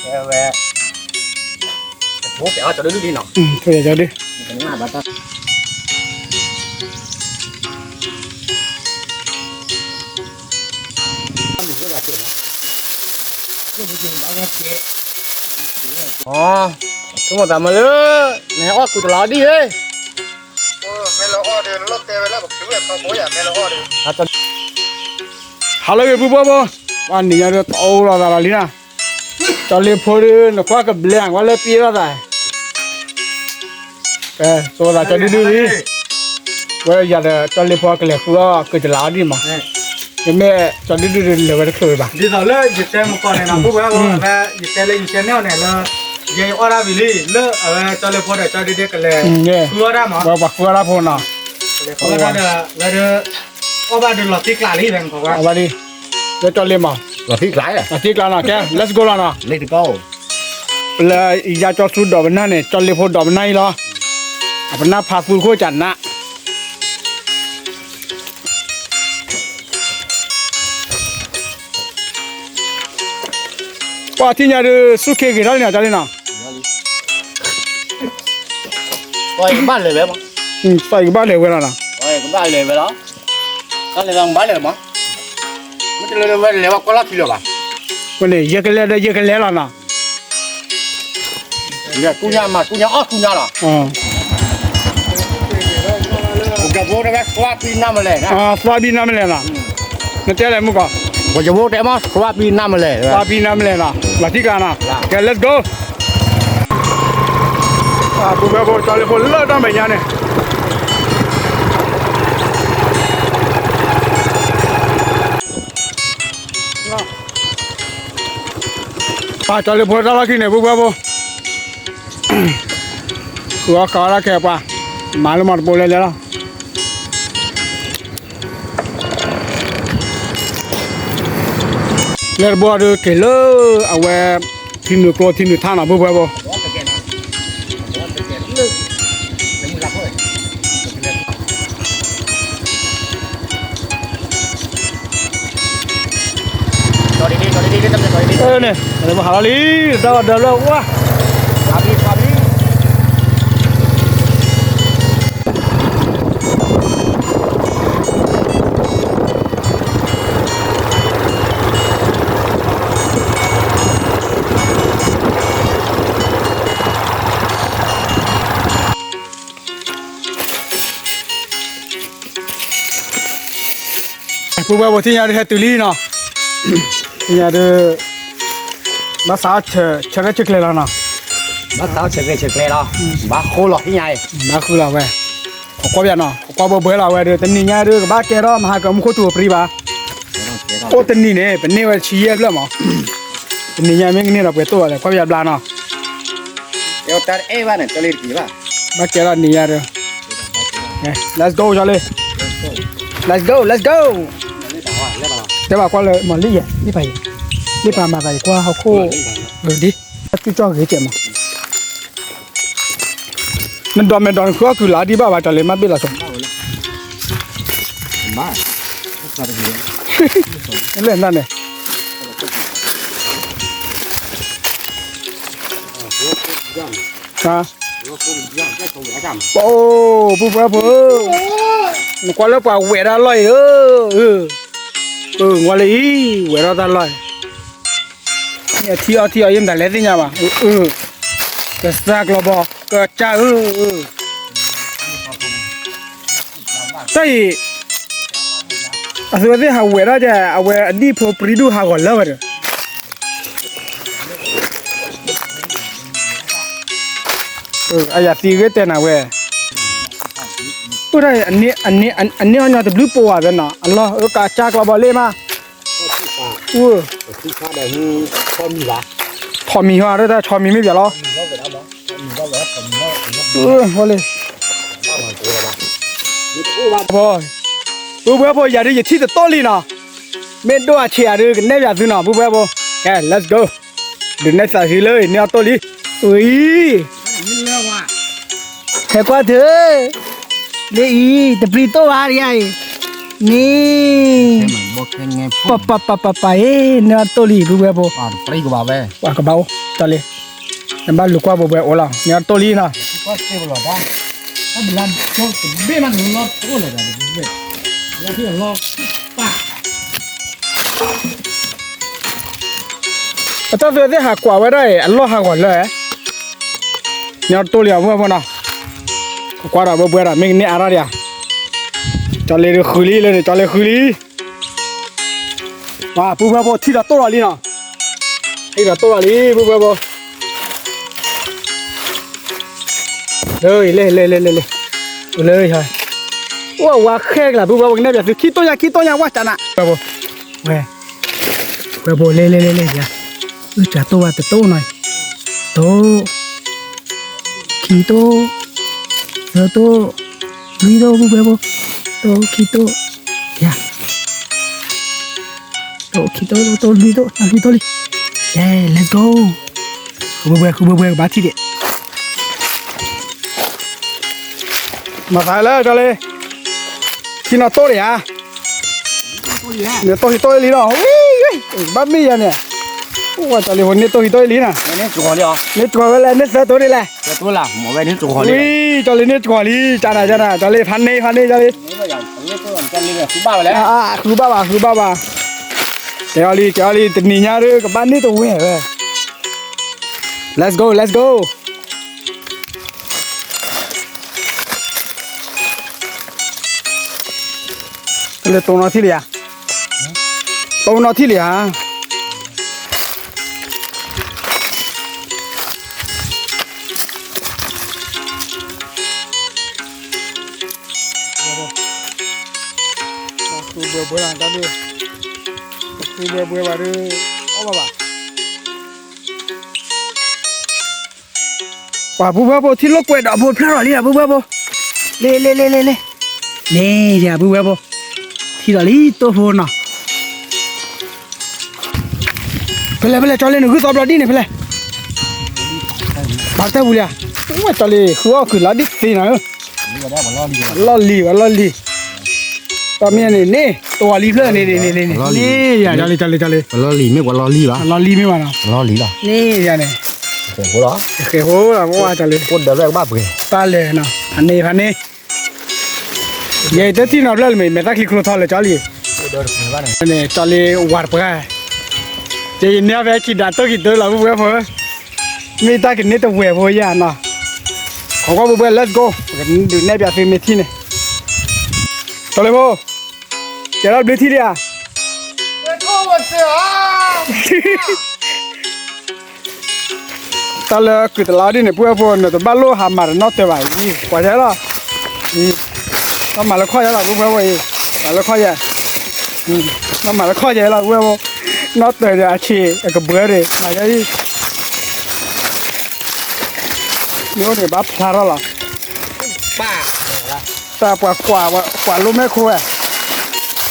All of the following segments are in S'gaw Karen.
ဝဲ, ဝဲ, ကဲ, ကၠီဒုဒုလံနီၤ, ကၠီဒု, ဆိကမိၣ်သးမးလၢ နဟဲအီၣ်ကုၤတလးအီဒံၣ်ဧၢ, ဟါလၢဂ့ၤ ပုၢ်ဖိဖိ, ပှၤနံၤညါဒီးတအိၣ်လိာ်သးလီၤလံနၤ, ကၠီလ့ဖိဒီး နကွၢ်ကဘျဲ ကွၢ်လၢပ့ၢ်လိာ်သး, ကဲ, ဆိကမိၣ်သးကၠီဒုဒုလံ, ဝဲယၤဒီးကၠီလ့ဖိကလဲၤဃုအီၣ်ကုၤတလးအီဒံၣ်မး, မ့မ့ၢ်ကၠီဒုဒုဒီးလဲၤဝဲတချုးဘၣ်, ဒ်သိးလၢယတဲမကီၢ်န့ၣ်နီၤ, ပုၢ်ဖိဖိ, ယတဲလၢယတဲန့ၢ်အီၤန့ၣ်လၢ ယဲယအီၣ်ဒၣ်ဝံၤလံ, လၢအဝဲကၠီလ့ဖိဒီးကၠီဒုဒုကလဲၤ ဃုအီၣ်ဒၣ်မး, ပှၤဃုအီၣ်ဒၣ်ဖိနီၤ, ဃုအီၣ်ဒၣ်ဒီး ဝဲဒၣ် အီၣ်ဘၣ်ဒီးလီၤတံၢ်ကျးလံ, ဝဲဒၣ်, လၢကၠီလ့မး, လီၤတံၢ်ကျးလီၤ, ကဲ, let's go လီၤနီၤ, ပျဲယၤကၠီသူဒီးပနၢ်န့ၣ် ကၠီလ့ဖိဒီးပနၢ်အံၤလီၤ, အပနၢ်ဖးသူခိၣ်ကနး ပှၤထံၣ်ညါဒီး ဆူၣ်ခ့ဂ့ၤထီၣ်လံနီၤ, ကၠီလ့နီၤ, ကဘၣ်လဲၤဝဲမး, ကဘၣ်လဲၤဝဲလီၤနီၤ, ကဘၣ်လဲၤဝဲလီၤ, ကဘၣ်လဲၤမး, မ့ၢ်တလဲၤဝဲလဲၤဝဲကွၢ်လီၢ်ခံလၢၤဘၣ်, ဝဲန့ၣ် ယကလဲၤဒီးယကလဲၤလီၤနီၤ, ကူညါမး ကူညါအီၣ်ကူညါလီၤ, ပကဘိတဝဲ သွါဘံနါမလဲၣ်, သွါဘံနါမလဲၣ်နီၤ, နတဲလဲၣ်မုၢ်ကီၢ်, ပကဘိတဲမး သွါဘံနါမလဲၣ်, သွါဘံနါမလဲၣ်နီၤ, လီၤတံၢ်ကျးနီၤ, ကဲ let's go ပုၢ်ဖိဖိ ကၠီလ့ဖိလၢတၢ်မဲာ်ညါန့ၣ်, ပှၤကၠီလ့ဖိတၢ်လီၢ်ခံန့ၣ် ပုၢ်ဖိဖိ, ဃုအီၣ်ဃုအီတၢ်ခဲပှၤ, မၤလၢမၤတဘိလဲၤလဲၤလီၤ. လၢတဘိဒီးက့ၤလၢ အဝဲ ထံနုာ်ကျိထံနုာ်ထးနီၤ ပုၢ်ဖိဖိ, န့ၣ် ပဟးလီၤလံ တၢ်အီၣ်ဒၢလၢဝါ ပုၢ်ဖိဖိ ထံၣ်ညါဒုး ဟဲတုၤလံနီၤ, ထံၣ်ညါဒုး ဘၣ်သးဆၢဂဲၤဆၢကျဲလီၤနီၤ, ဘၣ်သးဆၢဂဲၤဆၢကျဲလီၤ, ဘၣ်ဃိလီၤ ထံၣ်ညါအံၤ, ဘၣ်ဃိလီၤဝဲ, ကွၢ်ဘၣ်နီၤ ကွၢ်ဘၣ်ဘှဲလီၤဝဲဒီး တနံၤညါဒုး ကဘၣ်ကဲထီၣ် မဟါကမူခိၣ်ထူအပြံဘၣ်, အိၣ်တနံၤန့ၣ် ပန့ၢ်ဝဲဆံယဲၢ်ဖျၢၣ်မး, တနံၤညါမ့ၢ်ကန့ၢ်ဒီးပှဲၤတိၢ်ဘၣ်လဲၣ် ကွၢ်ဘၣ်ဘျါနီၤ, ဘၣ်ကဲထီၣ်နံၤညါဒုး, let's go ကၠီလ့, let's go let's go, တဲဘၣ်ကွၢ်လၢမၤလံယဲ လံပာ်ယဲ, လံပာ်မၤသးယကွၢ်ဟီၣ်ခိၣ်, ဒ် ကၠီၣ်ဂ့ၤကဲမး, နဒိးမဲာ်ဒိးနဃုအီၣ်ကုၢ်လၢဒံးဘၣ်ဘၣ် တၢ်လၢမ့ၢ်ဘ့ၣ်လီၤဆိ, လၢနၤန့ၣ်, အိၣ် ပုၢ်ဖိဖိဧၢ, နကွၢ်လၢပှၤဝဲၢ်တၢ်လီၢ်အံၤဧၢ, နကွၢ်လၢအံၤ ဝဲၢ်ထီၣ်တၢ်လီၢ်အံၤ, ထံအီထံအီယမတၤလဲၣ်သ့ၣ်ညါဘၣ်, ကစၢ်ကျီဘီ ကစၢ်ဧၢ, တၢ်အံၤ, အသုဝဲသ့ၣ်ဟးဝဲၢ်ထီၣ်ကဲ အဝဲအဒံၣ်ဖိပြံဒူၣ်ဟးဂီၤလၢဝဲဒီး, အယၤသံဂ့ၢ်တဲနၤဝဲ, အိၣ်ဒၣ်အန့ၢ်အီၣ်ညီတဘျုးပိာ်ဝဲသ့ၣ်နီၤ အလီၢ်အကစၢ်ကျီဘီလ့ၣ်မး, ထိးမံၤဟီ တၢ်ဆီမံၤမ့ၢ်ပျးလီၤ, ပုၢ်ဖိဖိ ယၤဒုးယထံၣ်တတိၢ်လံနီၤ, မ့ၢ်ဒိၣ်အဆံးယၤဒုး ကနဲၣ်ပၠးသုနီၤ ပုၢ်ဖိဖိ, ကဲ let's go, ဒုးနဲၣ်သးသုလၢအံၤန့ၢ်အီၣ်တိၢ်လံ, အံၤ ဟဲကွၢ်သု, လၢအံၤ တပျံၤတိၢ်ဘၣ်ဒ်အံၤ, န့ၣ်, ပပပပပပအ့ၣ် န့ၢ်အီၤတိၢ်လံ ပုၢ်ဝဲၢ်ဖိ, ပှၤကဘၣ်အိၣ်, တၢ်လံ, နဘၣ်လူၤကွၢ်ဘိဘွဲအိၣ်လီၤ န့ၢ်အီၤတိၢ်လံနီၤ. ပတၢ်သ့ၣ်ဟးကွၢ်ဝဲဒၣ်အံၤ အလီၢ်ဟးဂီၤလၢ န့ၢ်အီၤတိၢ်လံအီၤ ပုၢ်ဝဲၢ်ဖိနီၤ, ကွၢ်ဒီးဘိဘွဲဒီး မ့ၢ်ကန့ၢ်အါထီၣ်ဒံးဧါ, ကၠီလ့ၤဃုလံလၢန့ၣ် ကၠီလ့ၤဃုလံ. ပှၤပုၢ်ဝဲၢ်ဖိထံၣ်ဒီးတိၢ်လီၤလံနီၤ, ထံၣ်ဒီးတိၢ်လီၤလံ ပုၢ်ဝဲၢ်ဖိ. လၢလဲၣ်လဲၣ်လဲၣ်လဲၣ်လဲၣ်, လၢ, အိၣ်ဝဲဃဲကလၤ ပုၢ်ဝဲၢ်ဖိ ကနဲၣ်ပၠးသု ခံတိၢ်ညါ ခံတိၢ်ညါ ဝဲကနး ဝဲၢ်ဖိ, ဝဲၢ်ဖိ လဲၣ်လဲၣ်လဲၣ်လဲၣ်ယၤ, အုၣ်ကၢ်တိၢ်ဝဲတတိၢ်နီၤ, တိၢ်, ခံတိၢ်, သၢတိၢ်, လွံၢ်တိၢ် ပုၢ်ဝဲၢ်ဖိ, တိၢ်ခံတိၢ်, ယၤ တိၢ်ခံတိၢ် တိၢ်လွံၢ်တိၢ် လွံၢ်တိၢ်လံ, ယဲ let's go, ဃုဘိဘွဲ ဃုဘိဘွဲ ကဘၣ်ထံၣ်ဒံး, မၤသးလၢကၠီလ့ၤ, ထံၣ်နီၢ်တိၢ်ဒံးဧါ, န့ၣ်တိၢ်ခံတိၢ်လံနီၤ, ဝံၤ, ဘၣ်မ့ၢ်ယၤန့ၣ်, အိၣ်ဝဲကၠီလ့ၤဖိန့ၢ်တိၢ်ခံတိၢ်လံနီၤ, န့ၢ်တြီၤဝဲလဲၣ် န့ၢ်သၢတိၢ်ဒ်လဲၣ်, ဝံၤ ကၠီလ့ၤန့ၢ်တြီၤလံ, ကနၤကနၤ ကၠီလ့ၤ ဖးန့ၢ် ဖးန့ၢ် ကၠီလ့ၤ, ဃုဘၣ်ဘၣ် ဃုဘၣ်ဘၣ်, ကဲအီၤလံ ကဲအီၤလံ တနံၤညါဒုး ကဘၣ်န့ၢ်တဝဲၢ်ဝဲ, let's go let's go. လၢတိၢ်နီၣ်ထံၣ်လံဧါ, တိၢ်နီၣ်ထံၣ်လံဧါ. ဃုဘှဲဘှဲလီၤတၢ်ဒုး, ဃုဘှဲဘှဲဘၣ်ဒုး, အီၣ်ဘၣ်ဘၣ်. ပှၤပုၢ်ဝဲၢ်ဖိ ထံၣ်လိာ်ကွဲဒီးဖိဖျါထီၣ်လံဒီး ပုၢ်ဝဲၢ်ဖိ, လ့လ့လ့လ့လ့, န့ၣ်ယၤ ပုၢ်ဝဲၢ်ဖိ, ထံၣ်ဒီးလံတိၢ်ဖိနီၤ. ဖဲလဲၣ်ဖဲလဲၣ် ကၠီလ့ၤ နဂုၢ်သီဘျီဒ်န့ၣ် ဖဲလဲၣ်, ဘၣ်တၢ်ပူၤလံဧါ, ဝဲကၠီလ့ၤ ဃုအီၣ်ခုးလီၤဒ်သ့နီၤဧၢ, လီၢ်လံၤဘၣ်လီၢ်လံၤ, တၢ်မ့ၢ်န့ၣ်န့ၣ် တဝီလံဖျၢၣ်န့ၣ်န့ၣ်န့ၣ်န့ၣ်, န့ၣ်ယၤ ကၠီလ့ၤ ကၠီလ့ၤ ကၠီလ့ၤ, လီၢ်လံၤမ့ၢ်ပှၤလီၢ်လံၤဘၣ်, လီၢ်လံၤမ့ၢ်ဘၣ်နီၤ, လီၢ်လံၤလီၤ, န့ၣ်ယၤန့ၣ်, ဃဲၤဖိလီၤ, ဃဲၤဖိလီၤ ကၠီလ့ၤ, တၢ်လဲၣ်နီၤ ဖးန့ၢ်ဖးန့ၢ် ယဲတထံၣ်နီတဖျၢၣ်လၢၤမ့ၢ် မဲာ်တၢ်ချံကျိထီၣ်လၢကၠီလံ, န့ၣ် ကၠီလ့ၤဝၤတပှၢ်, ယဲယနဲၣ်ဖဲခံဒးတိၢ်ခံတၢ်လီၤ ပုၢ်ဝဲၢ်ဖိ, မ့ၢ်တၢ်ကန့ၢ်တဝဲၢ်ဖိယၤနီၤ, ခီကွၢ်ပုၢ်ဝဲၢ် let's go, ဒုးနဲၣ်ပၠးသုမ့ၢ်ထံၣ်န့ၣ်, ကၠီလ့ၤဖိ, ကဲထီၣ်ဘျုးထံၣ်လံဧါ. တၢ်လၢကုၢ်တလးဒ်န့ၣ် ပုၢ်ဝဲၢ်ဖိ နတဘၣ်လိၣ်ဟးမၤတနီၣ်တၢၤဘၣ်အံၤ, ကွၢ်ယဲလီၤ, အံၤ, ဘၣ်မၤလၢခီၣ်ယဲလီၤ ပုၢ်ဝဲၢ်ဖိအံၤ, မၤလၢခီၣ်ယဲ, ဘၣ်မၤလၢခီၣ်ယဲလီၤ ပုၢ်ဝဲၢ်ဖိ, နီၣ်တၢၤဒီးအဆံး အကဘှၢဒံး မၤယဲအံၤ, မ့ၢ်အိၣ်န့ၣ်ဘၣ်ဖျါထီၣ်လီၤ. တၢ်ပှၤကွၢ် ကွၢ်လိမဲာ်ခိၣ်ဝဲ,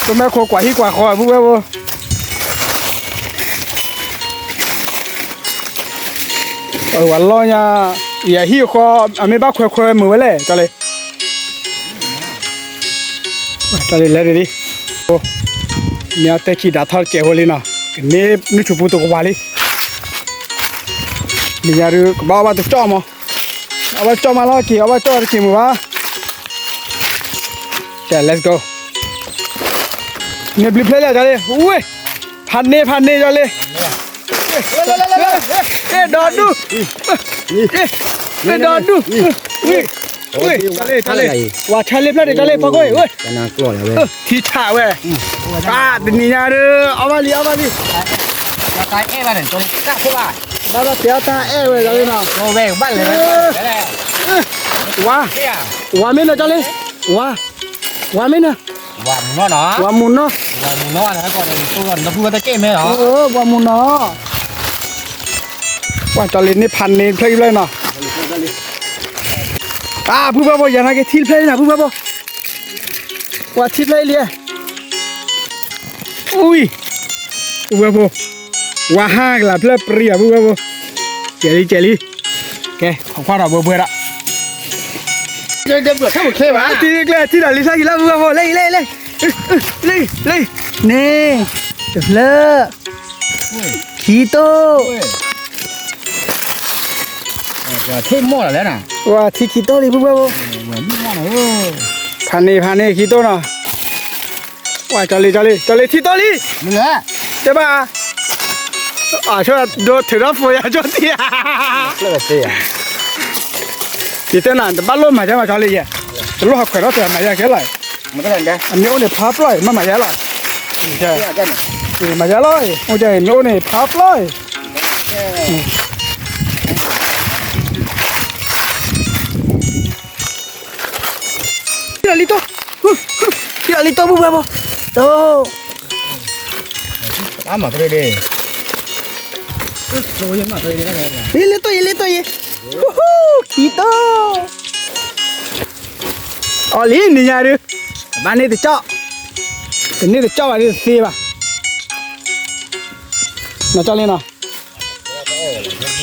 လိမဲာ်ခိၣ်ကွၢ်ဟံၣ်ကွၢ်ဃီ ပုၢ်ဝဲၢ်ဖိ, ပှၤလီၢ်ညါ, ယဟံၣ်ဃီ, အမ့ၢ်ဘၣ်ခွဲးခွဲးမုာ်ဝဲလဲၣ် ကၠီလ့ၤ, ကၠီလ့ၤလဲၤဒ်လံ, မ့ၢ်အတဲခံဒးထီၣ်တကဲးဖိလံနီၤ, ကန့ၢ်နုၢ်ထူပူၤတကဝၤလံ, မ့ၢ်ယၤဒုး ကဘၣ်အီၣ်ဘၣ်တကၠီၣ်မး, အီၣ်ဘၣ်တကၠီၣ်မးလီၤက့ၤ အီၣ်ဘၣ်တကၠီၣ်တက့ၤမုာ်ဘၣ် ကဲ let's go, န့ၣ်ဘျုးဖျဲၣ်လံ ကၠီလ့ၤ, ဝ့ၢ်, ဖးန့ၢ် ဖးန့ၢ် ကၠီလ့ၤ, အဲၣ်ဒိးဒူၣ်, အဲၣ်ဒိးဒူၣ်, ဝ့ၢ်, ဝ့ၢ်, ကၠီလ့ၤ ကၠီလ့ၤ, ဝၤဆါလ့ဖျၢၣ်ဒံး ကၠီလ့ၤ ဖီခိၣ်အံၤ, ဝ့ၢ်, ထံဆးဝဲ, တနံၤညါဒုး အီၣ်ဘၣ်လံ အီၣ်ဘၣ်လံ, ဘၣ်ဘၣ်တဲအီၣ်တၢ်အဲၣ်ဝဲ ကၠီလ့ၤနီၤ, ဝၤ, ဝၤမ့ၢ်နၤ ကၠီလ့ၤ, ဝၤ, ဝၤမ့ၢ်နၤ, ဝၤမုၢ်နီၢ်, ဝၤမုၢ်နီၢ်, ဝၤမုၢ်နီၢ်, ပှၤကၠီလ့ၤန့ၣ်ဖးန့ၢ်ဖျၢၣ်အံၤဖျၢၣ်နီၤ, အါ ပုၢ်ဝဲၢ်ဖိ ယၤနာ်က့ထံတဖျၢၣ်အံၤနီၤ ပုၢ်ဝဲၢ်ဖိ, ပှၤထံတဖျၢၣ်အံၤလံ, အူၣ်, ပုၢ်ဝဲၢ်ဖိ, ဝၤဟါကလၤဖျၢၣ်ပြံဧါ ပုၢ်ဝဲၢ်ဖိ, ကဲလံ ကဲလံ, ကဲ ခိးကွၢ်ဒီးဘှဲဘှဲဒီး ထံကျဲ ထံဒီးလံ ဖျၢၣ်အံၤလၢ ပုၢ်ဝဲၢ်ဖိ လဲၤအံၤ လဲၤအံၤ လဲၤ လံ လံ န့ၣ် တဖျၢၣ် ခံတိၢ် ဝဲထံခံတိၢ်လံ ပုၢ်ဝဲၢ်ဖိ ဖးန့ၢ် ဖးန့ၢ် ခံတိၢ်နီၤ ဝဲ ကၠီလံ ကၠီလံ ကၠီလံ ထံတိၢ်လံ တဲဘၣ် အဆိ ဒိးထုးထီၣ်ဖိယၤ ကၠီတံၢ်ဧါ ယတဲနၤ တဘၣ်လိၣ်မၤယါမး ကၠီလံယဲ တလိၣ်ဟးခွဲးထီၣ်တၢ်မၤယါကဲလီၤ အမ့ၢ်အိၣ်န့ၣ်ဖးပျီၢ်အံၤ မ့ၢ်မၤယါလီၤ မၤယါလီၤ အိၣ်ကဲမ့ၢ်အိၣ်န့ၣ်ဖးပျီၢ်အံၤ ထံလီၤလံတိၢ် ထံလီၤလံတိၢ် ပုၢ်ဝဲၢ်ဖိ တိၢ် ယလဲၤတိၢ် ယလဲၤတိၢ်ယဲ ခံတိၢ် အီၤလံနံၤညါဒုး ဘၣ်န့ၢ်တကၠီၣ် တန့ၢ်တကၠီၣ်ဘၣ်ဒုးတသ့ဘၣ် နီၢ်ကၠီလံနီၤ မ့ၢ်တ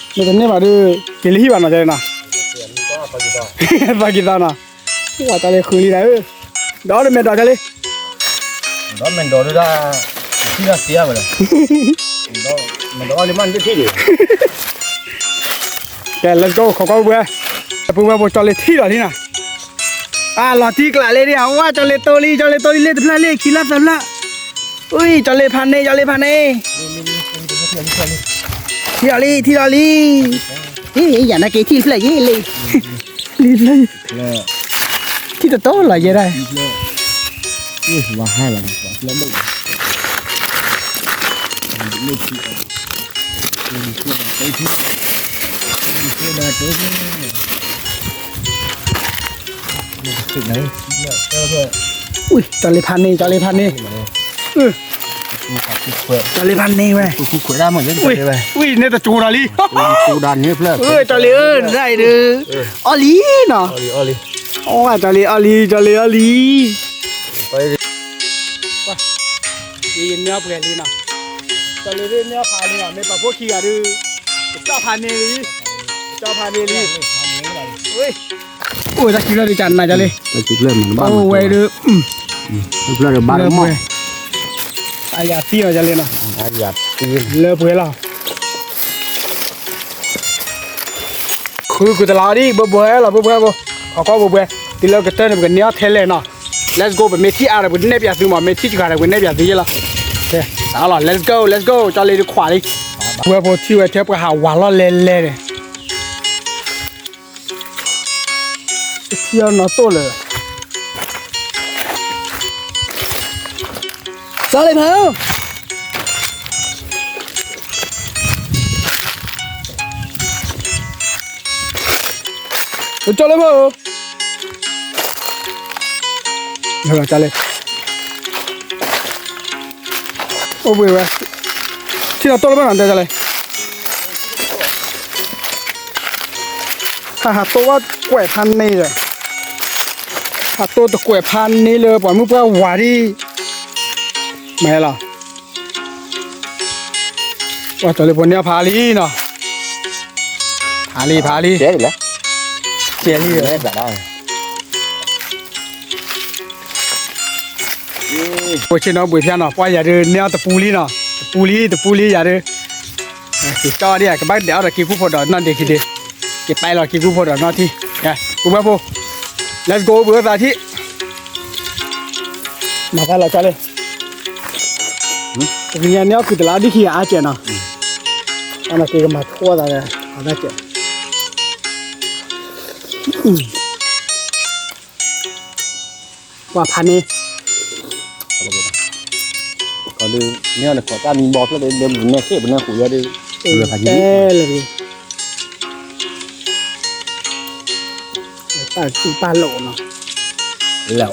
န့ၢ်ဘၣ်ဒုး က့ၤလၢဟံၣ်ဘၣ်နီၤ ကၠီလံနီၤ သီကံသီနီၤ ပှၤကၠီလံဃုလံနၤဧၢ ဒီးတမဲာ်ဒီးကၠီလံ ဒီးမဲာ်ဒီးဒုးဒၣ် ထံၣ်ဒၣ်သ့ဝဲလၢ မဲာ်ဒီးအီၤလံမ့ၢ်နတထံၣ်ဒံး ကဲ let's go ခိးကီၢ်ပုၢ်ဝဲၢ် ပုၢ်ဝဲၢ်ဖိကၠီလံထံၣ်ဒီးလံနီၤ အလီၤတံၢ်ကျးလံဒံး အဝဲ ကၠီလံတိၢ်လံ ကၠီလံတိၢ်လံ လ့ၣ်တဖျၢၣ်လံ ခံလၢသၢဖျၢၣ် အူ ကၠီလံဖးန့ၢ် ကၠီလံဖးန့ၢ် ထံၣ်လီၤလံ ထံၣ်လီၤလံ ယၤနာ်က့ထံၣ်တဖျၢၣ်ယဲလံ လံဖျၢၣ် ထံၣ်တတီလီၤယဲဒၣ် အူ ကၠီလံဖးန့ၢ် ကၠီလံဖးန့ၢ် ကၠီလံဖးန့ၢ်ဝဲ အူ န့ၣ်တကၠိဒီးလံ ကၠီလံဧၢ နဒၣ်အံၤဒုး အီၣ်လံနီၤ အီၣ်လံ ကၠီလံ အီၣ်လံ ကၠီလံ အီၣ်လံ ယန့ၢ်ပှဲၤလံနီၤ ကၠီလံန့ၢ်ဖးလံနီၤ မ့ၢ်ပှၤဖိခံဂၤဒုး ကၠီဖးန့ၢ်လံ ကၠီဖးန့ၢ်လံ အိၣ်တၢ်ခံဖျၢၣ်ဒုးကနၤကၠီလံ အိၣ်ဝဲဒုး လၢပှဲၤ အယၤသံအီၤကၠီလံနီၤ လၢပှဲၤလီၤ ဃုကတလးဒံး ဘၢဘှဲလီၤ ဘၢဘှဲဘိ ခီကီၢ်ဘၢဘှဲ တုၤလၢကတၢၢ်န့ၣ် ပကန့ၢ်အီၣ်ထဲလဲၣ်နီၤ let's go ပမ့ၢ်ထံၣ်အါဒီး ပကနဲၣ်ပၠးသုမး မ့ၢ်ထံၣ်စှၤဒီး ပကနဲၣ်ပၠးသုယဲလီၤ တၢ်လီၤ let's go let's go ကၠီလံတခွးလံ ဘှဲဖိထံၣ်ဝဲထဲပှၤဟးဝးလီၢ်လဲလဲန့ၣ် ထံအီၤနီၢ်တိၢ်လၢ ကၠီလံဖး ကၠီလံဖး ကၠီလံ အိၣ်ဘှံးဝဲ ထံနီၢ်တိၢ်လၢဘၣ်နီၤ တဲကၠီလံ ဟးဟးတိၢ်ဘၣ်ကွဲးဖးန့ၢ်ဒီး ဟးတိၢ်တကွဲးဖးန့ၢ်လၢပှၤမုၣ်ပှၢ်ဝၤဒံး မ့ၢ်လီၤ ပှၤကၠီလံဖိန့ၢ်ဖးလံနီၤ ဖးလံ ဖးလံ ကဲလံ ပှၤဆ့ၣ်နီၤဘှံးဖၠါနီၤ ပှၤယၤဒုးန့ၢ်အီၣ်တပူလံနီၤ တပူလံ တပူလံယၤဒုး ကၠီဒံး ကဘၣ်ဒဲးအီၣ်ဒီးက့ၤကူၣ်ဖိဒီးနီၢ်ဒ့ခံဒ့ က့ၤပာ်လီၤက့ၤကူၣ်ဖိဒီးနီၢ်ထံ ပုၢ်ဝဲၢ်ဖိ let's go ပုၢ်ဝဲၢ်သးထံၣ် မၤဖးလီၤကၠီလံ ပကညါန့ၢ်အီၣ်ခုၣ်တလးဒံးခံဂၤအါကဲးနီၤ အနီၢ်က့ၤကမၤထီၣ်သးဒီး အါကဲး ပှၤဖးန့ၢ် ခီဒုးန့ၢ်အီၣ်န့ၣ်ခီၣ်တၢ်မံဘီဖျၢၣ်ဒီး ဒဲမုၢ်နဲၣ်ဆ့ၣ်ပနဲၣ်ဃုာ်ယဲဒုး တဲလၢ ပာ်စူၢ်ပာ်လိာ်နီၤ လၢ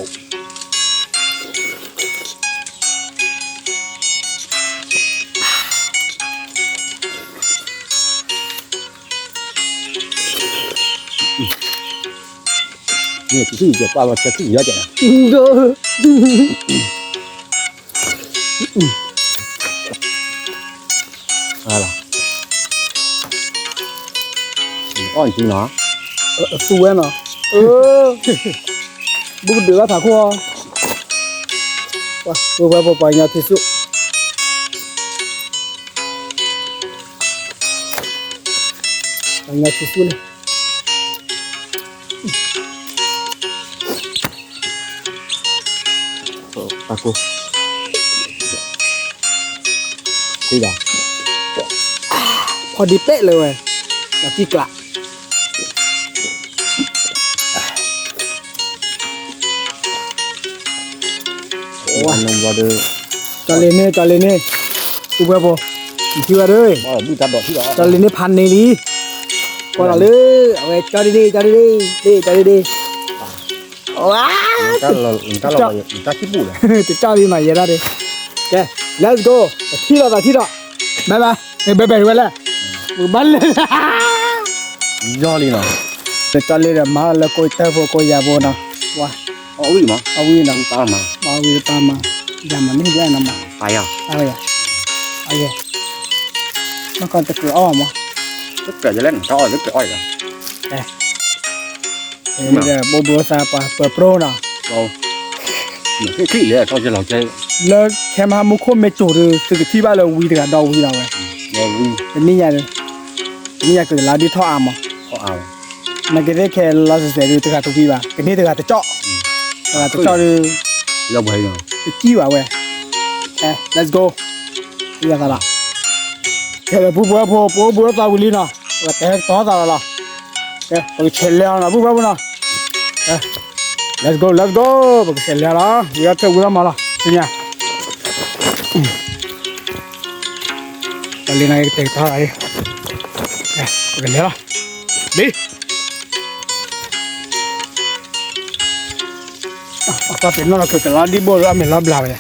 န့ၣ် ကသံၣ်ကပာ်လီၤ ကသံၣ်ယီကဲး အီၣ်နၤ သူဝဲနီၤ အၢ ဘူးကဒုးဘၣ်ဖးခိၣ်အီၤ ပှၤပှၤပှၤညီထံဆူၣ်, ပှၤညီထံဆူၣ်န့ၣ် တၢ်ကိၢ်, သံဒီး, ဖီဒံးပဲၣ်လၢဝဲ, လီၤတံၢ်ကျး, ကၠီလ့န့ၣ် ကၠီလ့န့ၣ်, ပုၢ်ဖိဝဲၢ်ဖိ, နထံၣ်ဝဲဒီး, ကၠီလ့န့ၣ်ဖးန့ၢ်လံ, ကွၢ်လီၤလၢ, အဝဲကၠီဒ့ဒ့ ကၠီဒ့ဒ့, ဒ့ ကၠီဒ့ဒ့, ဝါ, တၢ်လီၤ, တၢ်လီၤ, တၢ်လီၤ, တၢ်လီၤ, တၢ်လီၤ, ကဲ, let's go, ပထံၣ်လီၤသးထံၣ်ဒီး, bye bye, ဘဲဘဲဝဲလဲၣ်, ဘၣ်လဲၣ်, ယီၤလံနီၤ, ကၠီလ့ဒီးမၤလၢကိးတၢၢ်ဖိကိးယၤဖိနီၤ, ဝါ, အဝံၣ်မး, အဝံၣ်နီၤ, အဝံၣ်တပၢ်မး, ယၤမၤမ့ၢ်ယဲနီၤမး, အယၤ, အယၤ, မ့ၢ်ကီတကြၢးအီၣ်မး, တကြၢးယလဲၣ်နီၤ, တအီၣ်တကြၢးအီၣ်ယၤ, ဘိဘိသးပှၤပၢၤပြိနီၤ, လၢခဲမုၢ်ဟါမူခိၣ်မ့ၢ်စိၤဒီး သုကထံၣ်ဘၣ်လၢဝံတဂၤဒီးဝံလီၤဝဲ, တနံၣ်ညါ, တနံၣ်ညါကလါဒ်ထီၣ်အါမး, နာ်က့သ့ၣ်ခဲလီၤစဲးစဲးဒီးတဂၤတဝံဘၣ်, ကန့ၢ်တဂၤတကၠီၣ်, တဂၤတကၠီၣ်ဒီး, တကံၣ်ဘၣ်ဝဲ, let's go, ယသးလီၤ, ခဲလၢာ်ပုၢ်ဖိဝဲၢ်ဖိ ပအိၣ်ဘှံးအိၣ်သးဝံၤလံနီၤ, ပကတဲကတီၤသးလီၤလီၤ, ပကဆဲးလဲၤအီၤနီၤ ပုၢ်ဖိဝဲၢ်ဖိနီၤ, let's go, let's go, ပကဆဲးလဲၤလီၤ, ဝံၤအီၣ်ထဲဝံၤအီၣ်မၤလီၤ, သ့ၣ်ညါ, ပလ့ၤနၤကတဲာ်ကတီၤလီၤ, ပကလဲၤလီၤ, လံ အပှၤပ့ၤနီၣ်လီၤ ကတလါဒံၣ်ဘိၣ်လၢအမ့ၢ်လီၤဘျါဝဲ,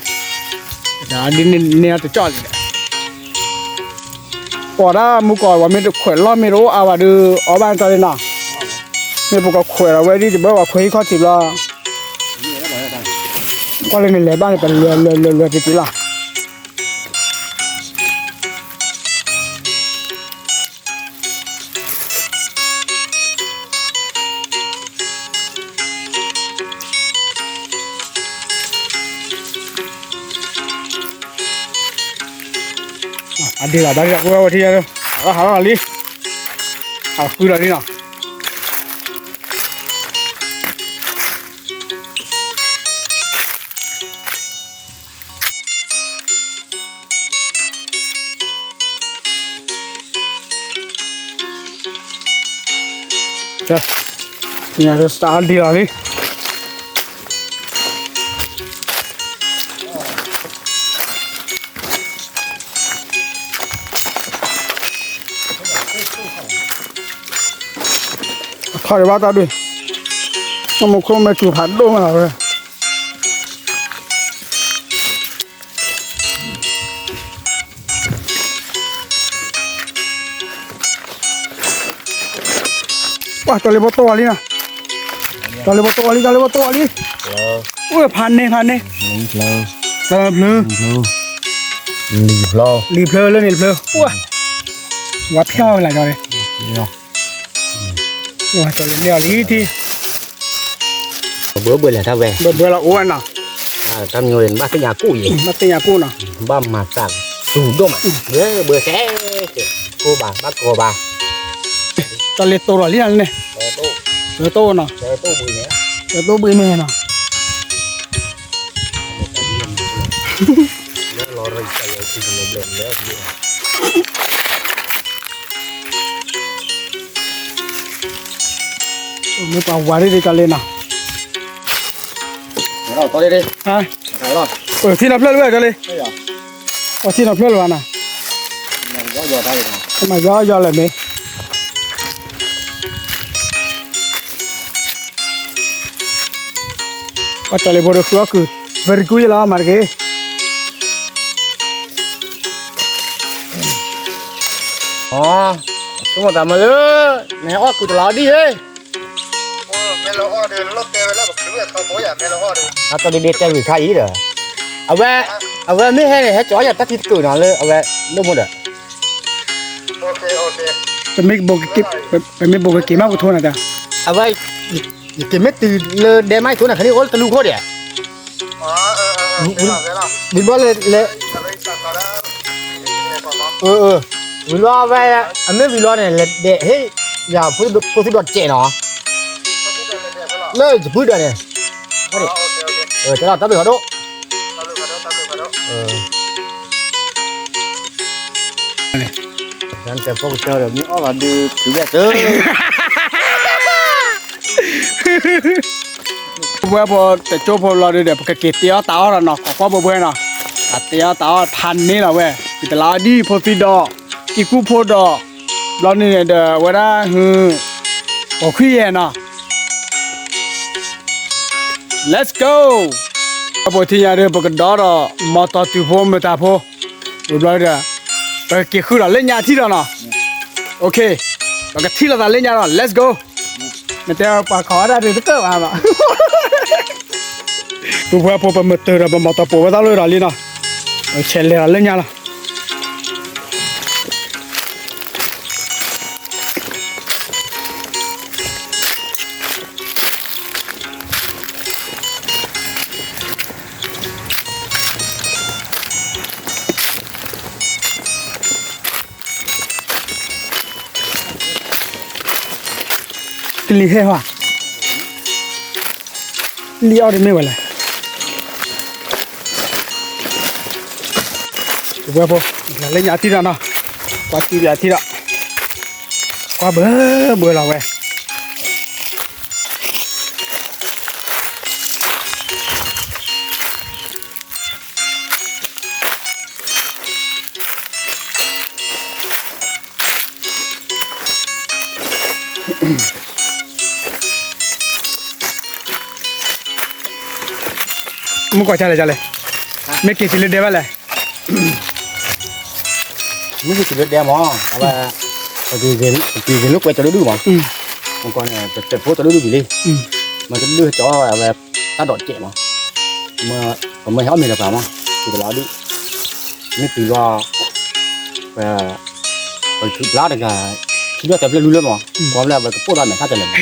တလါဒံၣ်န့ၢ်အတကၠီၣ်လံ, ပှၤဒၣ်မူကီၢ် ပှၤမ့ၢ်တခွဲးလီၢ်မ့ၢ်တအိၣ်အါဘၣ်ဒီး အီၣ်ဘၣ်ကၠီလံနီၤ, မ့ၢ်ပကခွဲးဒီးဝဲဒ်တဘၣ်ပှၤခွဲးဟံၣ်ခီၣ်ထံးဘျီ, ကွၢ်လၢန့ၣ်လဲၤဘၣ်န့ၣ် ပလဲၤလဲၤလဲၤလဲၤတ့ၢ်တ့ၢ်လီၤ. အဒ့ၣ်လီၤ ဒါဒ့ၣ်လီၤ ကွၢ်ဝဲထံၣ်ယါ, ဟးလီၤဟးလီၤလံ, ဟးဃုလီၤလံနီၤ. ကဲ, ညါစးဒံးလီၤလံ. အခီၣ်ဒံးဘၣ်တၢ်ဒုး, မူခိၣ်မ့ၢ်စူၤဖးဒိၣ်မးလီၤဝဲ. ပှၤ ကၠီလ့ဘိတိၢ်ဝဲလံနီၤ, ကၠီလ့ဘိတိၢ်ဝဲလံ ကၠီလ့ဘိတိၢ်ဝဲလံ, အိၣ်ဖးန့ၢ်ဖးန့ၢ်, သၢဖျၢၣ်, လံဖျၢၣ်, လံဖျၢၣ်လၢန့ၣ်တဖျၢၣ်, ဝါဖျါဝဲလၢကၠီလ့ ဘၢဘၢလဲၣ်တၢ်ဝဲ, ဘၢဘၢလီၤအိၣ်ဝဲနီၤ, တၢ်မညိဘၣ်သ့ၣ်ညါကူၣ်အံၤ, ဘၣ်သ့ၣ်ညါကူၣ်နီၤ, ဘၣ်မၤသးတူၢ်ဒိၣ်မး, ဘၢဘၢစဲး, ကိၢ်ဘၣ် ဘၣ်ကိၢ်ဘၣ်, ကၠီလ့တိၢ်လီၤလံနီၤန့ၣ်, တိၢ်နီၤ, တိၢ်ဘှံးန့ၣ်နီၤ. မ့ၢ်ပှၤဝၤဒ်ဒ်ကၠီလ့နီၤ, ထံနီၤဖျၢၣ်လၢဝဲကၠီလ့, ပှၤထံနီၤဖျၢၣ်လၢၤဘၣ်နီၤ, မၤယီယီလၢၤမ့ၢ် ပှၤကၠီလ့ဖိဒီးဃုအီၣ်ကုၢ်, very good ယလီၤ မၤတက့ၢ်. အဆိကမိၣ်သးမးလၢ နဟဲအီၣ်ကုၢ်တလီၤဒံၣ်ဧၢ, အတၢ်ဒ့ဒ့တဲဂ့ၤခါအံၤဒီး, အဝဲ, အဝဲမ့ၢ်ဟဲန့ၣ် ဟဲကၠီယၤတၢ်ထံတကုာ်နီၤလၢအဝဲလိၣ်မိၢ်ဒီး ပမ့ၢ်ဘိးကက့ၤမးပကထိနၤတၢ်, အဝဲ, ယက့ၤမ့ၢ်တုၤလၢဒဲမးယထိနၤ ခဲန့ၣ်အိၣ်လၢတလူခိၣ်ဒံးဧါ, ဝံၤဘျီလဲၤ, ဝံၤဘျီဝဲ, အမ့ၢ်ဝံၤဘျီန့ၣ် လဲၤဒဲးဟ့ၣ်ယၤဖိသံဒီးစဲးနီၤ, လၢယဖုဒီးန့ၣ်, တၢ်ဘျုးဖးဒိၣ်. ပဝဲဖိတကၠိဖိလီၤဒုဒီး ပကက့ၤတ့အီၣ်တၢ်အီၣ်ဒီးနီၤ ကွၢ်ကွၢ်ပှဲၤပှဲၤနီၤ, အတ့အီၣ်တၢ်အီၣ်ဖးန့ၢ်လီၤဝဲ, ကတလးအီၣ်ဒ်ဖိသံဒီး ကံၢ်ကူၣ်ဖိဒီး ဘျီန့ၣ်ဒီး ဝဲဒၣ်ဟု ပိာ်ခွံယဲၢ်နီၤ. Let's go. အပိာ်ထံညါဒီး ပကဒီးဒီး မီတီၢ်တုၤဖိမုၢ်တၢ်ဖိ, ဝံၤဘျီဒီး ပက့ၤဃုဒီးလၢညါထံၣ်ဒီးနီၤ. OK, ပကထံၣ်လိာ်သးလၢညါဒီး let's go. နတဲပှၤခီၣ်ဝဲဒၣ်ဒုးတကၢၢ်ဘၣ်ဘၣ်. ပဝဲဖိ ပမုၢ်တုၤဒီး ပမီတီၢ်ပိာ်ဝဲသးလၢဒီးလံနီၤ, ဆဲးလဲၤဒီးလၢညါလီၤ. ကလံၤဟဲဟီ, လံၣ်အီၣ်တမ့ၢ်ဝဲလဲၣ်. ပဝဲဖိ လၢညါထံၣ်ဒီးနီၤ, ကွၢ်ထံၣ်ယၤထံၣ်ဒီး, ကွၢ်ဘၢဘၢလီၤဝဲ. မုၢ်ကီၢ်ကလဲၣ်ကလဲၣ်, မ့ၢ်က့ၤတုၤလၢဒဲဘၣ်လဲၣ်. မ့ၢ်က့ၤတုၤလၢဒဲမး, အဝဲ ပက့ၤဂဲၤလိာ်ကွဲတဒူၣ်ဒူၣ်မး, မုၢ်ကီၢ်န့ၣ် ပတဲဖိတဒူၣ်ဒူၣ်ဘၣ်လံ, မ့ၢ်တဒူၣ်ကၠီဝဲ အဝဲတၢ်ဒိးစဲးမး, ပမ့ၢ်ဟဲအီၣ်မ့ၤတပၤမး, တုၤတလးဒူၣ်, မ့ၢ်တုၤလီၤ ပ ပထုးဖျါတဂၤ, ထံၣ်ဘၣ်တဲဖျၢၣ်လူလၢမး, ကွၢ်ဖျၢၣ် ပကပိၢ်ဒီးမဲာ်ထါတလဲာ်မး.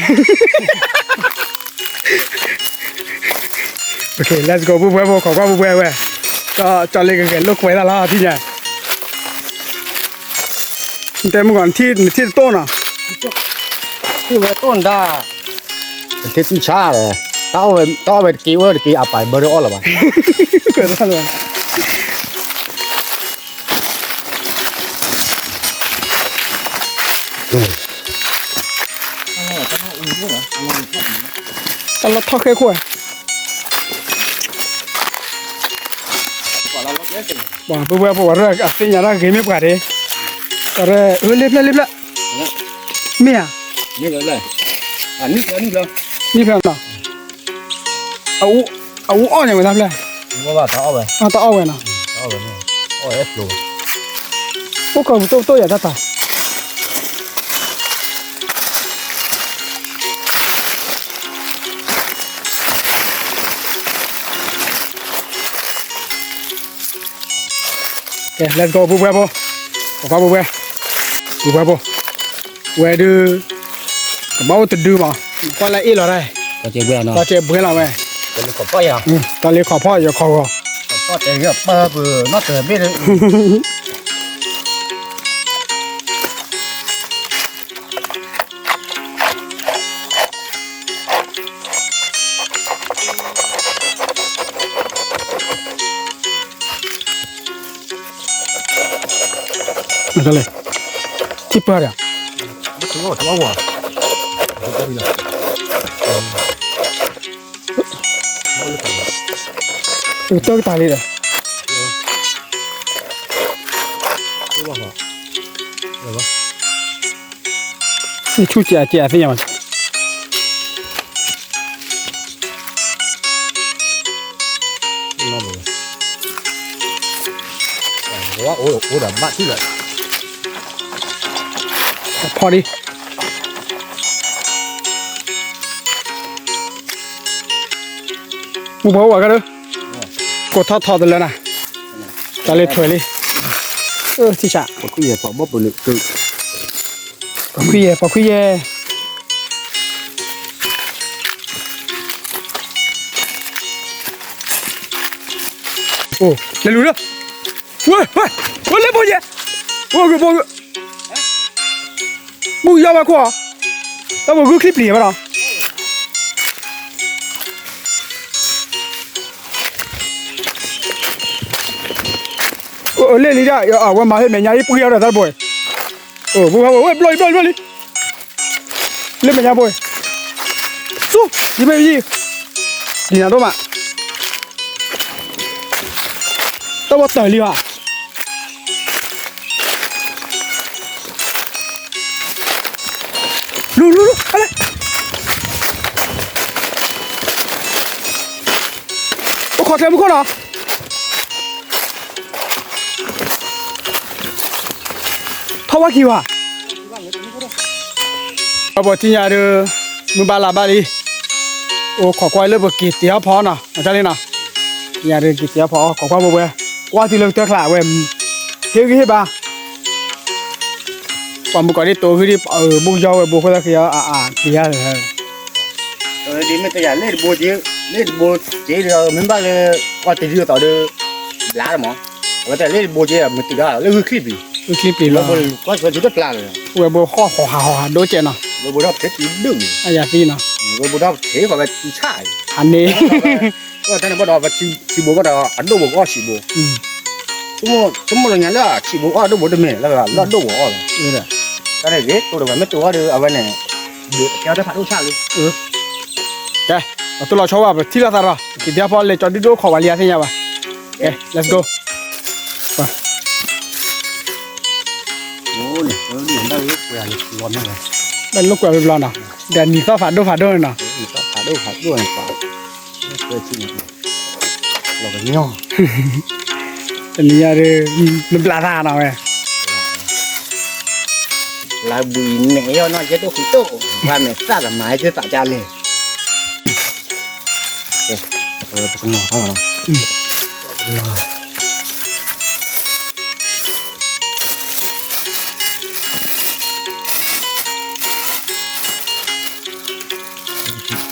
OK, let's go, ပှဲၤပှဲၤဖိ ခိးကွၢ်ပှဲၤပှဲၤဝဲ, ကၠီလ့ကဂဲၤလိာ်ကွဲတၢ်လီၤထံၣ်ညါ, နတဲမုၢ်ကီၢ် နထံၣ်တတိၢ်နီၤ, ထံၣ်ဝဲတိၢ်နဒါ, ပထံၣ်သူၣ်ဆါဒီး, တၢ်အီၣ်ဝဲတက့ၢ်ဝဲတက့ၢ် အပာ်ဘၢဒီးအီၣ်လၢၤဘၣ်. တၢ်လီၢ်ထီၣ်ဃဲခိၣ်ဧါ, ပှၤပဝဲပဝဲရၢၢ်အသ့ၣ်ညါတၢ်ဂ့ၤမ့ၢ်ပှၤဒ့, ပှၤရၢၢ် လ့ဖျၢၣ်လ့ဖျၢၣ်, မ့ၢ်ဧါ, နံၣ်ဖျၢၣ်နီၤ, အအူအီၣ်ညါဝဲတၢ်ဖျၢၣ်, တၢ်အီၣ်ဝဲနီၤ, အိၣ်ကီၢ်ပူၤတိၢ်တိၢ်ယၤတၢ်တၢ် ကဲ let's go ပူၤပှဲၤဖိ, ပကွၢ်ပူၤပှဲၤ, ပူၤပှဲၤဖိ, ဝဲဒုး, ကဘၣ်အိၣ်တဒုမး, ကွၢ်လၢအ့ၣ်လီၤတၢ်, ကီၢ်စဲးဘှဲလီၤဝဲ, ကီၢ်လ့ခီၣ်ဖီၣ်ယၤခီဂီၤ, ထံၣ်ပၢ်ဒီး, တၢ်ကတၢၢ်လံဒီး, နဆူၣ်စဲးစဲးသ့ၣ်ညါဘၣ်, အိၣ်ဒီးဘၣ်ထံၣ်လၢ, ဖီၣ်ဒံး, မုၢ်ဖီအိၣ်ဘၣ်ကဒီး, ကိးထီၣ်ထီတလၢနၤ, တၢ်လၢထွဲလံ, ထံၣ်ဆး, ပခွံယဲၢ် ပခွံယဲၢ်, ပခွံယဲၢ်. အိၣ် လဲၤလူၤလၢ ဝဲ ဝဲ ဝဲလၢဘိယဲ ဝဲဂ့ၤဘိဂ့ၤ ဘူၣ်ယီဘၣ်ခိၣ် တၢ်ဘိဂုၢ်ချံပျံၤဘၣ်ဒီး လၢလံဒၣ် အဝဲမၤဟ့ၣ်မဲာ်ညါအံၤ ပှံၤအီၤဒီးတၢ်တဘိ ပှံၤဝဲ ဝဲဘျီၣ်လံ ဘျီၣ်လံ ဘျီၣ်လံ လၢမဲာ်ညါဘိ ဆူ ယမ့ၢ်ယံၤ ဒ်နၤဒိၣ်မး တၢ်ဘိတၢၢ်လံဘၣ် လူၤလူၤလူၤ အလဲၣ် အိၣ်ခိးကျဲမုၢ်ခိၣ်နီၤ ထီၣ်ဝဲက့ၤဘၣ် ပှၤထံၣ်ညါဒုး မုၢ်ဘၣ်လါဘၣ်လံ အိၣ်ခိးကွၢ်လၢပက့ၤတ့ၤအီၣ်ဖီနီၤ မၤတၢ်လံနီၤ ယၤဒုးက့ၤတ့ၤအီၣ်ဖီ ခိးကွၢ်ဘိဘဲ ကွၢ်တုၤလၢကတၢၢ်ချါဝဲ ဟ့ၣ်ဂံၢ်ဟ့ၣ်ဘါ ပှၤမုၢ်ကီၤဒ်တိၤဂံၢ်ဒ် ဘူၣ်ယီဝဲဘိဃိသးက့ၤအီၤ အါအါ က့ၤယါ ဒ်မ့ၢ်တယၤလ့ၣ်တဘိက့ လ့ၣ်တဘိက့ဒီး မ့ၢ်ဘၣ်လၢ ကွၢ်တဒုအသိးဒီး ဘျါလီၤမး အဝဲတလ့ၣ်တဘိက့ မ့ၢ်တုၤဒီးလၢဂုၢ်ချံပျံၤ ဂုၢ်ချံပျံၤလီၤ ကွၢ်ဆိတပျါလီၤ ဝဲဘိဟီၣ်ဟီၣ်ဟးဟီၣ်ဟးဒိကဲနီၤ ဝဲဘိထီၣ်ပထ့တုၤဒုၣ် အယၤသံနီၤ ဝဲဘိထီၣ်ပထ့ဃီဝဲတုၤဆၣ် အန့ၣ် တၢ်န့ၣ်ဘၣ်ဒီး ပထံဘိဘၣ်ဒီး အဒိၣ်ဘိကအီၣ်ဆံးဘိ ဆိကမိၣ်လီၤညါလၢဆံးဘိအီၣ်အဒိၣ်ဘိတမ့ၢ် လၢအဒိၣ်ဘိအီၣ်လီၤ တၢ်န့ၣ်ဂ့ၤ တိၢ်တဂၤမ့ၢ်တိၢ်အီၣ်ဒီး အဝဲန့ၣ် ကဲတၢ်ဖးဒိၣ်ဆၣ်လံ ကဲ ပတူၢ်လီၤဆီဝဲ ပထံၣ်လိာ်သးဒီး က့ၤဒဲဖီလဲၤကၠီဒုၣ်ဒိၣ်ခိးဝဲလံ အသ့ၣ်ညါဘၣ် ကဲ let's go ဘၣ်လိာ်ကွဲဘျီနီၤ ဒီးနံၤသီၣ်ဖးဒိၣ်ဖးဒိၣ်နီၤ တနံၤညါဒီး နဘျါသးနီၤဝဲ လါဘှံးမဲာ်ယီၢ်နီၢ်ကဲတိၢ်ဃံးတိၢ် ပှၤမဲာ်သၣ်လၢမၤဟဲက့ၤသးကၢ်လဲၣ် ပကနီၤထီၣ်လီၤ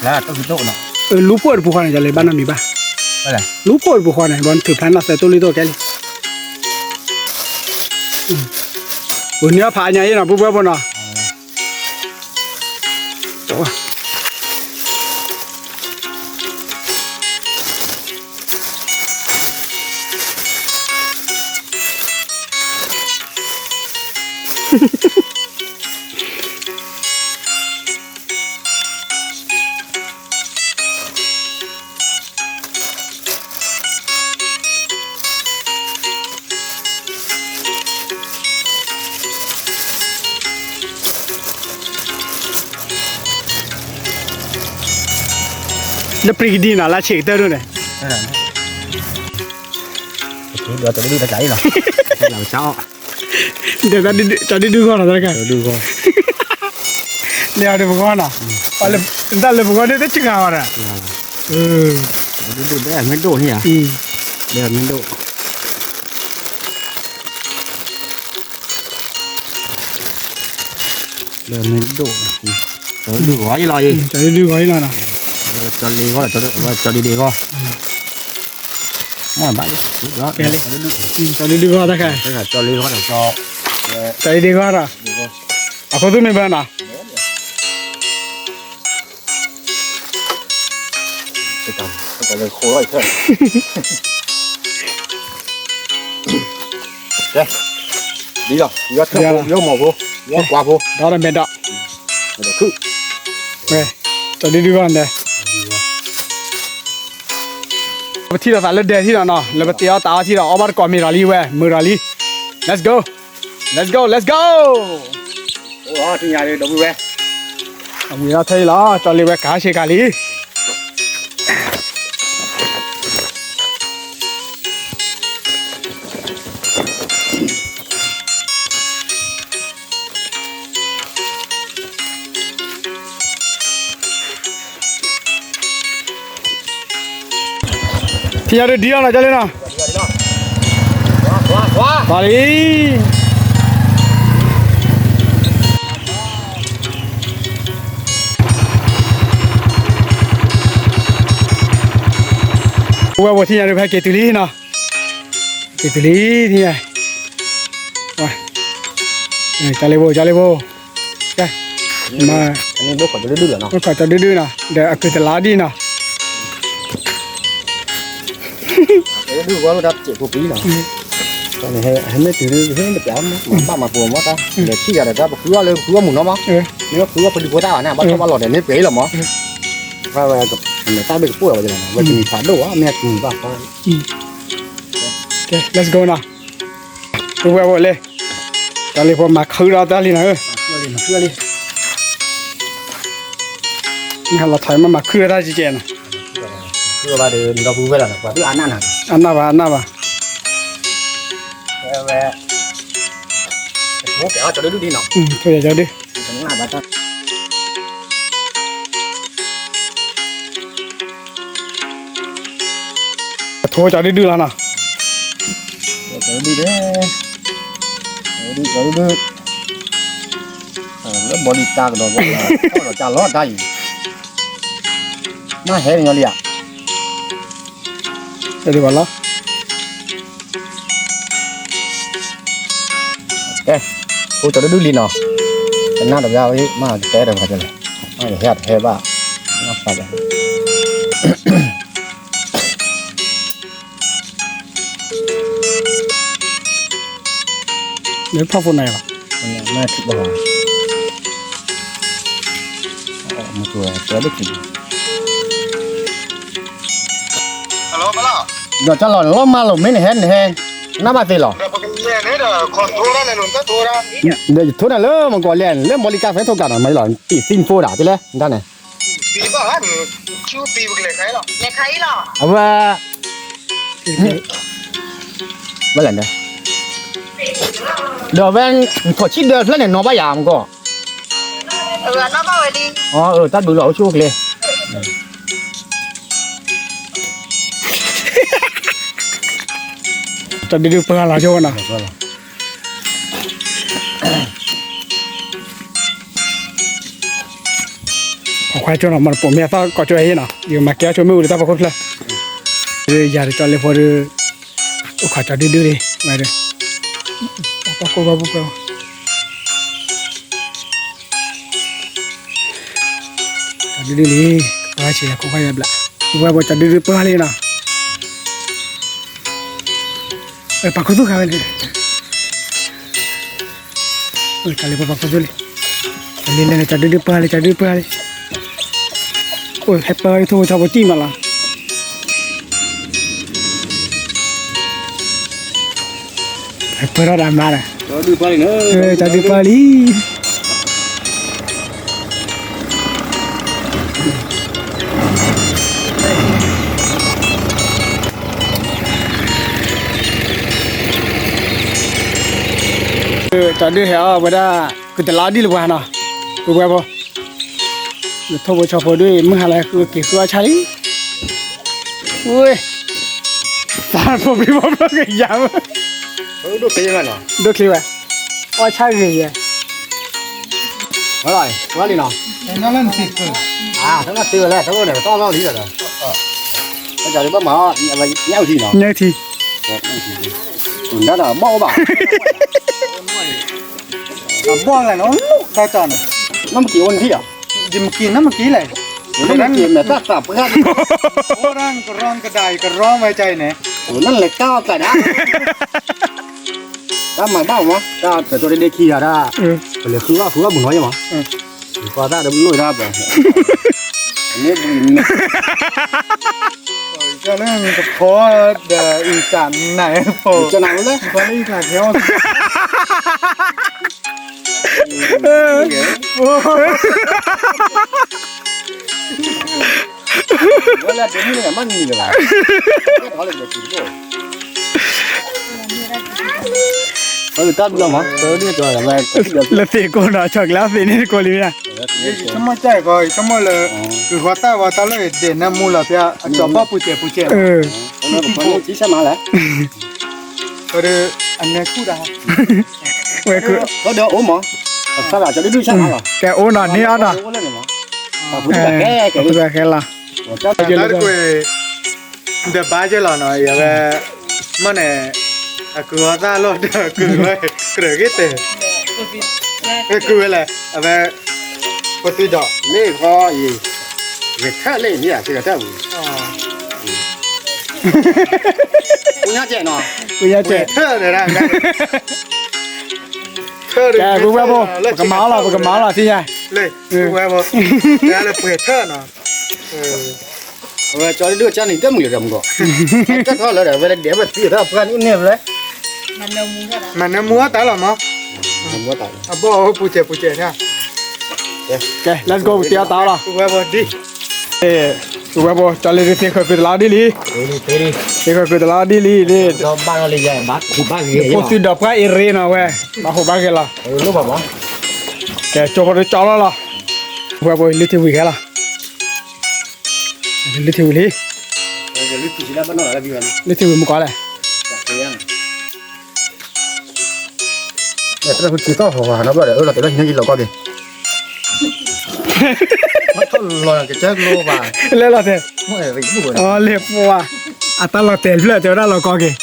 လါတိၢ်ဃံးတိၢ်နီၤ လူၤဖှိၣ်တပူၤဃီန့ၣ် ကလဲၤဘၣ်နီတမံၤဘၣ် လူၤဖှိၣ်တပူၤဃီန့ၣ် ဘီနထုးဖျါနီၢ်သဲတိၢ်လံတိၢ်ကဲလံ ပန့ၢ်အီၣ်ဖးအါညါအံၤနီၤ ပူၤပှဲၤဖိနီၤ လၢပျံၤကဒံနီၤ လၢဆံးကတၢၢ်ဒိၣ်န့ၣ် ဒီးတဒုဒုတကးအံၤလီၤ ဒီး တဒုဒုဂီၢ်နီၤ တကး ဒုဂီၢ် လဲၤအီၤဒီးပဂီၢ်နီၤ တၢ်လၢပဂီၢ်ဒုးတစှၤအီၤဒီး ဒုဒုဒုမ့ၢ်ဒိၣ်န့ၣ်ဧါ ဒုမ့ၢ်ဒိၣ် လၢမ့ၢ်ဒိၣ် ကၠီဒုဒုဂီၤအံၤလီၤ ကၠီဒုဒုဂီၤအံၤလီၤနီၤ ကၠီလ့ဂီၤ ကၠီဒုဒုဂီၤ မ့ၢ်ဘၣ် ကၠီဒုဒုဂီၤတခါ ကၠီလ့ဂီၤဒီး ကၠီဒုဒုဂီၤဒီး အခိၣ်သူမ့ၢ်ဘၣ်နီၤ ဒ်လီၤ ယီၢ်ထၢၣ်ဖိ ယီၢ်မီၤဖိ ယီၢ်ကွၢ်ဖိ ဒီးမဲာ်ဒီး ဝဲ တဒုဒုဂီၢ်န့ၣ် ပထံၣ်လိာ်သးလၢဒဲထံၣ်ဒီးနီၤ လၢပတ့အီၣ်တၢ်အီၣ်ထံၣ်ဒီး အီၣ်ဘၣ်တကိးမ့ၢ်ဒီးလံဝဲ မုာ်ဒီးလံ let's go let's go let's go အိၣ်ထံၣ်ညါဒီးဝံၤဝဲ အဝံၤအီၣ်ထဲအံၤလီၤ ကၠီလ့ဝဲကဟါဆ့ကၤလံ ထံၣ်ညါဒုးဒံအီၤနီၤ ကၠီလ့နီၤ ပှၤလံ ဝဲပထံၣ်ညါဒုးဖဲက့ၤတုၤလံနီၤ က့ၤတုၤလံ, ဝဲ, ကၢ်လ့ဖိ ကၢ်လ့ဖိ, ကဲ, မ့ၢ်, ဘိၣ်ခီၣ်ကၠီဒုဒုလီၤနီၤ, ဘိၣ်ခီၣ်ကၠီဒုဒုနီၤ, ဒီးအကုၢ်တလါဒံးနီၤ, ဒုဝဲလၢတၢ်ပှဲၤဖိပှဲၤလီၤ, ဟဲမ့ၢ်တုၤဒု ဟဲတပျးမး မၤဘၣ်မၤပှဲၤမးတၢ်, လဲၤထံၣ်ယၤဒီးတၢ် ပဃုအီၣ်လၢပဃုအီၣ်မုၢ်နီၤမး, မ့ၢ်ပဃုအီၣ်ဖိဒံဖိတၢ်ဘၣ်န့ၣ် ဘၣ်ထီၣ်ဘၣ်လီၤဒီးန့ၣ်ပှဲၤလီၤမး, ဝဲ, မ့ၢ်တၢ်ဘၣ်ကပိၣ်လီၤဝဲ, ဝဲကနံၤဖးဒိၣ်ဝဲ မ့ၢ်အကနံၤဘၣ်ဖး ကဲ let's go နီၤ, ပဝဲဖိလံ, ကၢ်လ့ဖိမၤခုၣ်ဒီးတၢ်လံနီၤ, မ့ၢ်ဟးလီၤထီၣ်မး မၤခုၣ်ဒီးတၢ်ကဲကဲနီၤ, အနၢ်ဘၣ် အနၢ်ဘၣ်, ထိၣ်ယၤကၠီဒု, ထိၣ်ကၠီဒုဒုလီၤနီၤ, ကၠီဒုဒု, ကၠီဒုဒု, လၢဘီဒံကါကဒီး, ကၠီလီၤတၢ်အံၤ, မ့ၢ်ဟဲန့ၣ်ညီလံဧါ, ကၠီဒုဘၣ်လီၤ ကဲ, ထိၣ်ကၠီဒုဒုလံနီၤ, ကနၣ်တဂၤဝဲ မ့ၢ်ကတဲတဂၤလဲၣ်, မ့ၢ်ကဟဲတဟဲဘၣ်, မ့ၢ်ဖီၣ်ဖိနၤလီၤ, မ့ၢ်ထံၣ်ဘၣ်, မ့ၢ်တဲဒၣ် ဒီးတၢ်လီၢ်န့ၣ် လီၤမၢ်လီၤ မ့ၢ်နဟဲနဟဲ, နဘၣ်သ့လီၤ, ဒီးယထိၣ်နၤလၢမကီးလဲၣ် လၢမီလံကါဖဲထိၣ်ကးနီၤ မ့ၢ်လီၤ တံၢ်သံၣ်ဖိဒၣ် တဲလဲၣ် ဒၣ်န့ၣ်, အဝဲ ဝဲလဲၣ်န့ၣ်, ဒီးဝဲ နထိၣ်ဆံဒၢဖျၢၣ်န့ၣ် နီၢ်ဘၣ်ယၤမကီး, တၢ်ဘျုးလီၤ အိၣ်ဆူၣ်အိၣ်ချ့ တၢ်ဒုဒုပှၢ်လီၤကၠိနီၤ, အခွါကၠိနီၤ မ့ၢ်တပိာ်မ့ၢ်အသီၣ်ကီးကၠိဟဲနီၤ ယမၤကဲအီၣ်ကၠိမ့ၣ်အူဒီးတၢ်ဖီခိၣ်ဖျၢၣ်, ယၤတကၠီလ့ဖိဒီး အိၣ်ခိးကၠီဒုဒုလံ, ဝဲဒီး တၢ်ကိၢ်ဘၣ်ပူၤပှဲၤ ကၠီဒုဒုလံ, ပှၤဆံးလၢခိၣ်ခွါယၤဘျး, ဝဲပှၤကၠီဒုဒုပှၢ်လံနီၤ, ပာ်ခူသူၣ်ခါဝဲန့ၣ် ကၠီလ့ဖိပာ်ခူသူၣ်လံ, လံလဲၣ်န့ၣ် ကၠီဒုဒုပှၢ်လံ ကၠီဒုဒုပှၢ်လံ, အိၣ်ဟဲပၢထီၣ်ထိၣ်ဖိဆီဖိတံၢ်မးလီၤ, ဟဲပၢထီၣ်ဒီးမါဒီး, ကၠီဒုပှၢ်လံ, ကၠီဒုဟဲအီၣ်ဝဲဒၣ် ကုၢ်တလါဒ်လၢပှၤနီၤ, ပဝဲဖိ ထိၣ်ဖိဆီဖိဒုး မုၢ်ဟါလၢဃုက့ၤဃုအီၣ်ဆၣ်လံ, ဝဲ သးဖိပျံၤဖိဖျိကယၤဝဲ, ဒိၣ်ချ့ဝဲ, အီၣ်ဆၣ်ဂ့ၤယဲ, လီၤ, လီၤလံနီၤ, သ့ဝဲလဲၣ် သ့ဝဲန့ၣ်ကတီၢ်လီၤလံဒီး, ဘၣ်မၤအီၣ် ညၣ်အုၣ်ထံနီၤ, ညၣ်အုၣ်ထံ, ဒၣ်ဒီးဘီၣ်အိၣ်ဘၣ် အဘီၣ်လဲၣ်နီၤ, တၢ်ကၢ်န့ၣ်, နမ့ၢ်က့ၤအိၣ်နထံၣ်ဧါ, ယမ့ၢ်က့ၤ နမ့ၢ်က့ၤလဲၣ်, နမ့ၢ်က့ၤမဲာ်တၢ်သးပှၢ်, အိၣ်ရၣ်ကရီကဒါ ယကရီမ့ၢ်ကဲအံၤန့ၣ်, နလဲၤကၢ်အီၣ်ကဒါ, တၢ်မၤဘၣ်မး တၢ်တၢ်ဒ့ဒ့ခံဂၤဒၣ်, ပလဲၤဃုဘၣ်ဃုဘၣ်မုၢ်နီၤယဲမး, ဃုသၣ်တဘျိၣ်ဒၣ်ပှၤ, န့ၣ်ဘုးန့ၣ် ကလၢကဖီဒီးအံၤတၢ်နၢ်ဖိ, ကနၣ်လၢ ကဖီလၢအံၤတၢ်ခဲအီၣ် ဝဲလၢဒ်န့ၣ်မ့ၢ်နံၤလၢၤဘၣ်, တၢ်ဘျီမး, လၢသ့ၣ်ကိးနီၤ ဆီၣ်ကျၢၢ်သ့ၣ်န့ၣ်တကိးလံမ့ၢ်, ယဆိကမိၣ်ကၢ်အံၤခီ ယဆိကမိၣ်လၢ ကဂီၤတၢ်ဂီၤတၢ်လၢဒဲးနၢမူလီၤဖဲ အကၠီၤဘီၣ်ပူၤစဲးပူၤစဲး, အနဲကူၣ်ဒၣ်, ဝဲ, အိၣ်မး, ကဲအိၣ်နီၤ န့ၢ်အီၤနီၤ, ခဲလီၤ, တၢ်တကွဲး ဒီးဘါယဲလီၤနီၤ ယဝဲ, မ့ၢ်န့ၣ်, အ အကုၤအီၣ်သၣ်လီၤဒီးကုၤဝဲ, ကြၢးဂ့ၤတဲာ်, ကုၤဝဲလဲၣ်, အဝဲ, ဖိသံဒီး, မ့ၢ်ဃီအံၤ, ဂဲၤထၢၣ်လံမ့ၢ်ဧါ, ဂဲၤထၢၣ်ဝံၤ, ပူညါကဲးနီၤ, ပူညါကဲး, ထၢၣ်ဒီး, ကဲ ပုၢ်ဝဲၢ်ဖိ, ပကမၤအီၤလီၤ, ပကမၤအီၤလီၤ, သ့ၣ်ညါ, လၢပူၤဝဲဖိ, လၢပှဲၤထၢၣ်နီၤ, အဝဲကၠီဒုၣ်ကၠီန့ၣ် တမုာ်လၢၤဒီးမုၢ်ကီး, တၢ်ထီၣ်လၢၤဒီး အဝဲဒဲးဝဲသံအတၢ်ပှၢ်န့ၣ်န့ၣ်လဲၣ်, မၤနၢမူအတၢ်လီၤမး, အဘီၣ်ပူၤစဲးပူၤစဲးန့ၣ်, ကဲ let's go ပတဲအီၤတၢ်လီၤ, ပုၢ်ဝဲၢ်ဖိဒ်, ပုၢ်ဝဲၢ်ဖိ ကၠီလ့ၤဒုးသ့ဃၢၤကုၤတလါဒ်လံ, သ့ဃၢၤကုၤတလါဒ်လံ, ဖိသုဒီးပှၢ်အ့ရ့နီၤဝဲ, ဘၣ်ဟူးဘၣ်ဂဲၤလီၤ, ကဲ ကၠီဖိဒုးကၠီလီၤလီၤ, ပုၢ်ဝဲၢ်ဖိ လုၢ်ထံဝံၤခဲလီၤ လုၢ်ထံဝံၤလံ, လုၢ်ထံဝံၤမုၢ်ကီးလဲၣ်, တၢ်ဖုထံသီၣ်ဟီၤနီတဘျီဒီး အၢၣ်လီၤတဲာ်လၢညါယလီၤကီၢ်က့ၤ, လီၤကစၢၢ်လိဘၣ်, လဲၤလီၤတဲာ်, လဲၤပှၤ, အတၢ်လီၤတဲာ်ဖျၢၣ်တဲဝဲဒၣ်လီၤကီၢ်က့ၤ,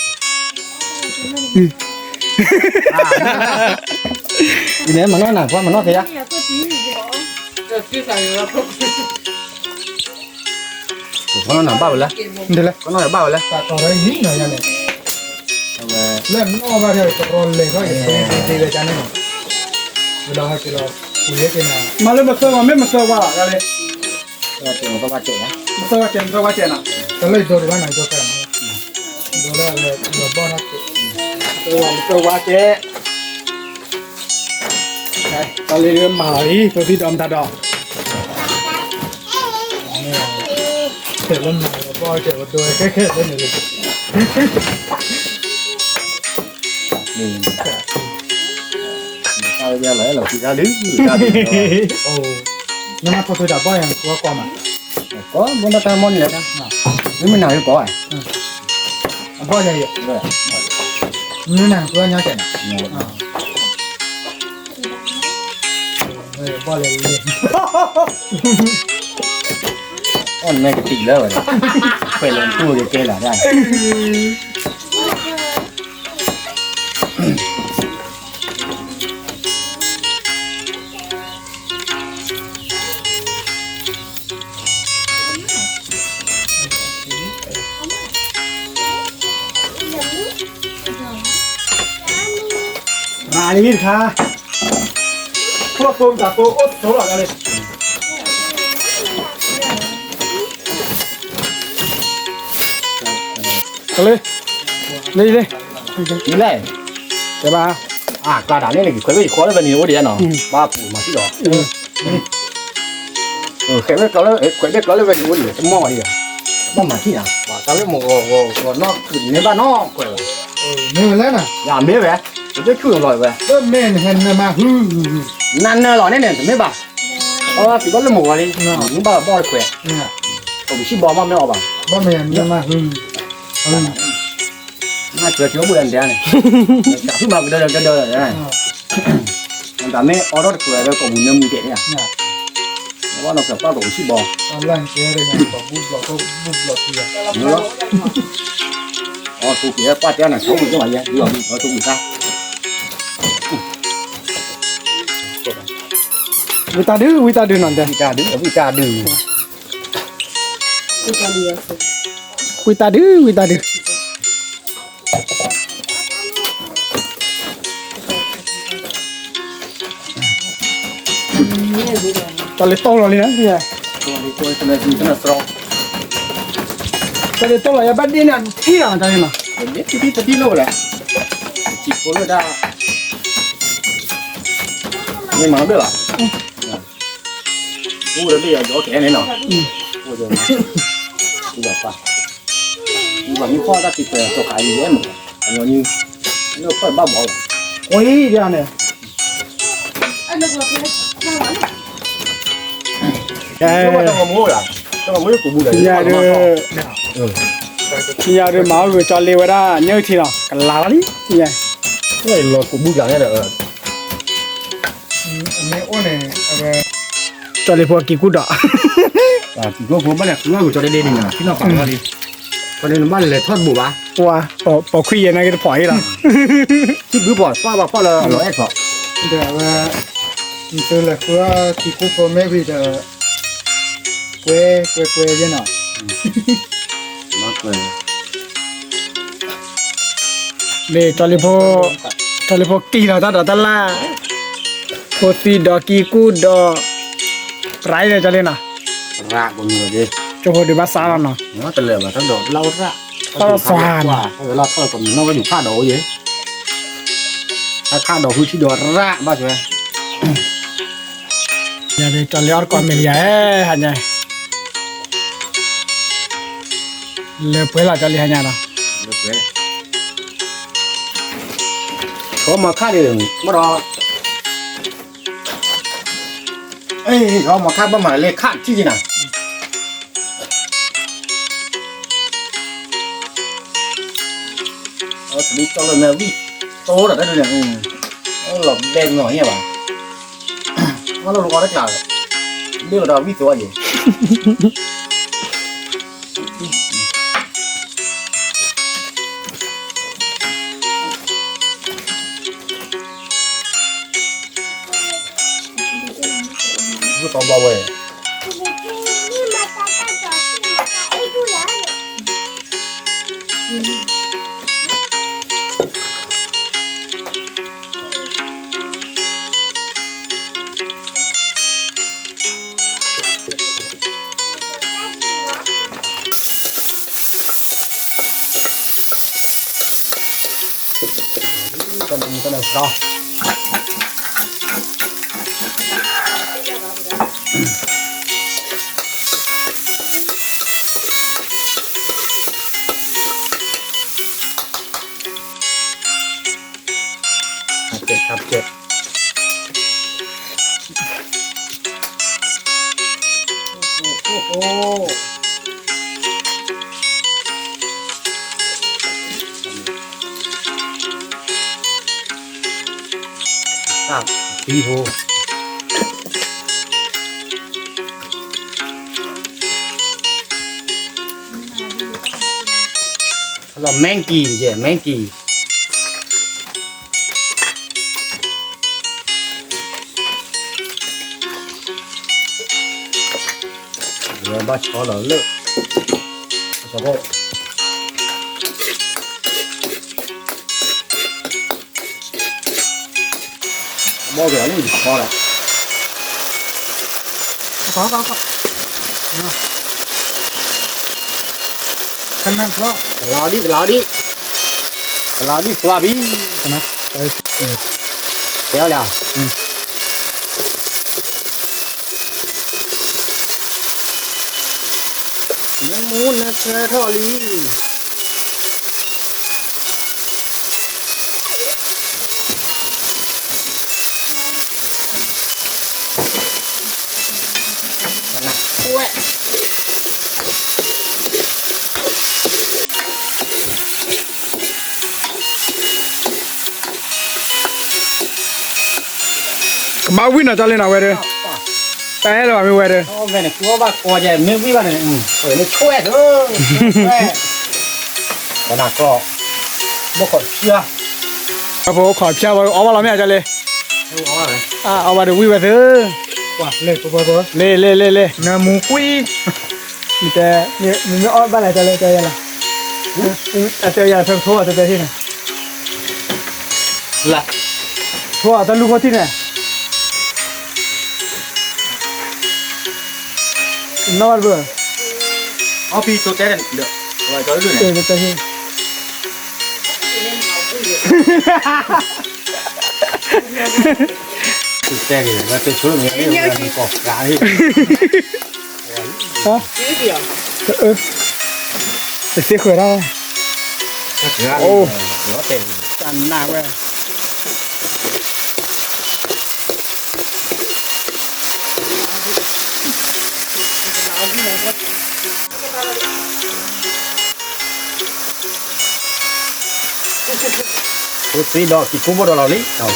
န့ၣ် မနီၢ်နၤ ကွၢ်မနီၢ်သ့ဧါ, ခီနီၢ်နၤဘၣ်ဝဲလဲၣ်, ခီနီၢ်နၤဘၣ်ဝဲလဲၣ်, လၢနီၢ်ဘၣ်ဒီး တရီလဲၤထီၣ်အံၤ ဒ့ဒ့ဒ့ဝဲကန့ၣ်, ဝဲလီၤဟဲက့ၤလီၤ, မၤလၢမသၢဂီၤ မ့ၢ်မသၢဝါလီၤဒ်လဲၣ်, မသၢဝါကဲ မသၢဝါကဲနီၤ, တၢ်လၢယဒိးဒံးဘၣ်နၤ ယဒိးဖဲ, ဒိးလၢအဝဲလီၤဘီၣ်ထီၣ်က့ၤ, မသၢဝါကဲ တၢ်လၢဒ်မၤလီၤအံၤ ဖိသံဒီးမတၤဒီး, တဲလၢမၤလီၤဘီၣ်ကဲ ပဒိးကဲခဲလၢန့ၣ်, တၢ်လၢလီၤအဲၣ်လီၤကွံတၢ်ဒုး, နမၤဖိသံဒီးဘီၣ်ယၤ နကွၢ်ကွၢ်မး, ကွၢ်ဘီၣ်တၢ်မီၢ်န့ၣ်လဲၣ်, မ့မ့ၢ်နၤကကွၢ်, အဘီၣ်ယၤအံၤ, မ့ၢ်နၤကွၢ်ညါကဲနီၤ, ဘီၣ်လဲၣ်, အီၣ်နမဲကတံာ်လၢဝဲ, ခွဲးလၢနတူၢ်ကကဲလီၤဒၣ် ရၤလံတခါ, ဖိဖိတၢ်ဖိအိၣ်သိးလီၤဒၣ်လံ, ကလ့, လံလံ, လဲၣ်, တဲဘၣ်, အကျါဒၣ်န့ၣ် ခွဲးဘ့ၣ်ယခွဲးလၢဝဲန့ၣ်အိၣ်ဒံးနီၤ, ဘၣ်ပူၤမၤသံဒီး ဃဲးဘ့ၣ်ကျီလၢ ခွဲးဘ့ၣ်ကျီလၢဝဲန့ၣ်အိၣ်ဒံး တမီၢ်ဘၣ်ဒံး, ဘၣ်မၤထံၣ်နၤ, တၢ်လၢမ့ၢ်ဂီၤဂီၤဂီၤနီၢ်ခုၣ်န့ၣ်ဘၣ်နီၢ်ခွဲးဝဲ, မ့ၢ်ဝဲလဲၣ်နၤ, ယမ့ၢ်ဝဲ, ပတဆူၣ်လီၤဝဲ, မ့ၢ်နဟဲနမၤဟု, နနၢလီၤန့ၣ်န့ၣ် တမ့ၢ်ဘၣ်, အီသံးဘၣ်လၢမ့ၢ်ဂီၤလံ, မ့ၢ်ဘၣ်ဘီၣ်တခွဲး, ပကစံၣ်ဘီမ့ၢ်အီၤဘၣ်, ဘၣ်မ့ၢ်နမၤဟု နကၢၤကၢၤဘူးလၢနတဲန့ၣ်, နကၢၤဟုမၤကဒၢကဒၢ, တၢ်မ့ၢ်အီထီၣ်တကွဲးလၢကိာ်ပူၤနၢမူတဲာ်န့ၣ်, ဘၣ်နီၢ်ကၢၤပၢ်ကိာ်ပူၤစံၣ်ဘီ, အီၣ်ဆိက့ၤပၢ်တဲနၤ ဆိက့ၤခါ, ဝံတၢ်ဒုး ဝံတၢ်ဒုးနီၤတဲ, ဝံတၢ်ဒုး ဝံတၢ်ဒုး, ဝံတၢ်ဒုး ဝံတၢ်ဒုး ကၠီလ့ၤတိၢ်လီၤလံ, ကၠီလ့ၤတိၢ်လီၤ ယဘၣ်ဒ့န့ၣ် အထံၣ်လီၤတၢ်န့ၣ်လီၤ, တထံၣ်လီၤဝဲဒၣ်, မ့ၢ်မၤဘၣ်, အိၣ်ဒီးဘ့ၣ်ယီၤကဲန့ၣ်နီၤ, အိၣ်ဒီး, အိၣ်ဒီးပၢ်, အိၣ်ဘၣ်မ့ၢ်ဖီၣ်တၢ်က့ၤပှဲၤစီၤခးအံၤယဲမး, အညီနုၢ်, လၢဖီၣ်ဘၣ်ဘီလီၤ, အိၣ်ဒ်န့ၣ်, ညါဒုး, ညါဒုးမၤအီၣ်ဂုာ်ကၠီလ့ၤဝဲဒၣ် ညၣ်ထံလီၤ ကလၤလီၤလံ, လီၤကူးဘူးကလၤန့ၣ်ဒီး ကၠီလ့ၤဖိက့ၤကူၣ်ဒီး, က့ၤကူၣ်ဖိဘၣ်လဲၣ် ကူၣ်ဂုာ်ကၠီလ့ၤဒ့န့ၣ် ထံနီၤပာ်လီၤလံ, နဘၣ်လဲၤထီၣ်တဘူးဘၣ်. ပှၤ, ပိာ်ခွံယဲၢ်နာ်က့တဖီၣ်အံၤလီၤ. ခံဘုဖီၣ်, ပှၤဘၣ်ဖီၣ်လၢအလီၤအဲၣ်ထီၣ်. ဒီးအဝဲ, နသုလဲၤဃုအီၣ်ကံၤကူဖိမ့ၢ်ဝံၤဒီး, ကွဲ, ကွဲကွဲယဲၢ်နီၤ. မ့ၢ်, ကၠီလ့ဖိကံၢ်လီၤတၢ်ဒိးတၢ်လၢ်, ဖိသံဒီးကံၤကူဒီး, ရၤအံၤန့ၣ်ကၠီလ့နီၤ, ကၠိဖိဒုးဘၣ်စးလီၤနီၤ, တၢ်လီၤစွါ, ဝဲလီၤထီၣ်ကမံၤနီၣ်ဝဲယူၤဖးဒီးအိၣ်ယဲ, အခးဒီးဃုထံဒီးရၣ်ဘၣ်ဝဲ. ယၤဒ်ကၠီလ့အီၣ်တကိးမဲာ်လံယၤ, ဟါညါ, လၢပှဲၤလီၤကၠီလ့ဟါညါဒီး, ထီမၤခါဒံး, ဘၣ်ဒီး, အမၤခါဘၣ်မၤလၢခါထံၣ်က့ၤနၤ. အဝဲသ့ၣ်ကၠီလၢမဲာ်ဝံၣ်, တိၢ်ဒီးတၢ်ဒုးန့ၣ်, လီၤဘဲနီၤဟ့ၣ်ဘၣ်, အလီၤလီၤတကျး, ဘ့ၣ်လီၤဒီးဝံၣ်သိးအီၤယဲၢ်. ဘၣ်ဝဲ, တၢ်သံဖိ, လီၤမဲၣ်ကံၤယဲၢ်, မဲၣ်ကံၤ ဝဲဘၣ်ဆီလီၤလၢ, ဆီဖိ, ဘီက့ၤလၢဆီလီၤ, တလီၤဒံး, တလီၤဒံး, တလီၤဒံး သွါဘံ, တဲလၢ နမူနဆၢထီၣ်လံ. ကဘၣ်ဝံၣ်နီၤ ကၠီလ့နီၤ ဝဲဒၣ်, တၢ်ဟဲလၢၤဘၣ်မ့ၢ်ဝဲဒၣ်, မ့ၢ်ဝဲဒၣ်, ပခိးဖျါ, ပခိးဖျါဝဲအီၣ်ဘၣ်လီၤမ့ၢ်ဧါ ကၠီလ့, အီၣ်ဘၣ်ဒီးဝံၣ်ဝဲသု, လ့ လ့ လ့ လ့, နမူကွံာ် နတဲ, မ့ၢ်အီၣ်ဘၣ်လဲၣ် ကၠီလ့ တဲယၤလီၤ, အတဲယၤ ထိၣ်အီၤတတဲထံၣ်န့ၣ်, ထိၣ်အီၤတလူၢ်ဖိထံၣ်န့ၣ်, နီၢ်ဘၣ်တဘျီ, အီၣ်ဖံ ထိၣ်တဲန့ၣ်, တဲထံၣ် တဲက့ၤ ဝဲတဲဆိလၢမ့ၢ် ဝဲမ့ၢ်ကီၢ်ကးန့ၣ်, တသ့ဃုာ်ဒၣ်, အိၣ်, တၢ်နးဝဲ ဖိသံဒီး ကံၤကိၢ်ဖိဒီးလီၤလံ, ကံၤ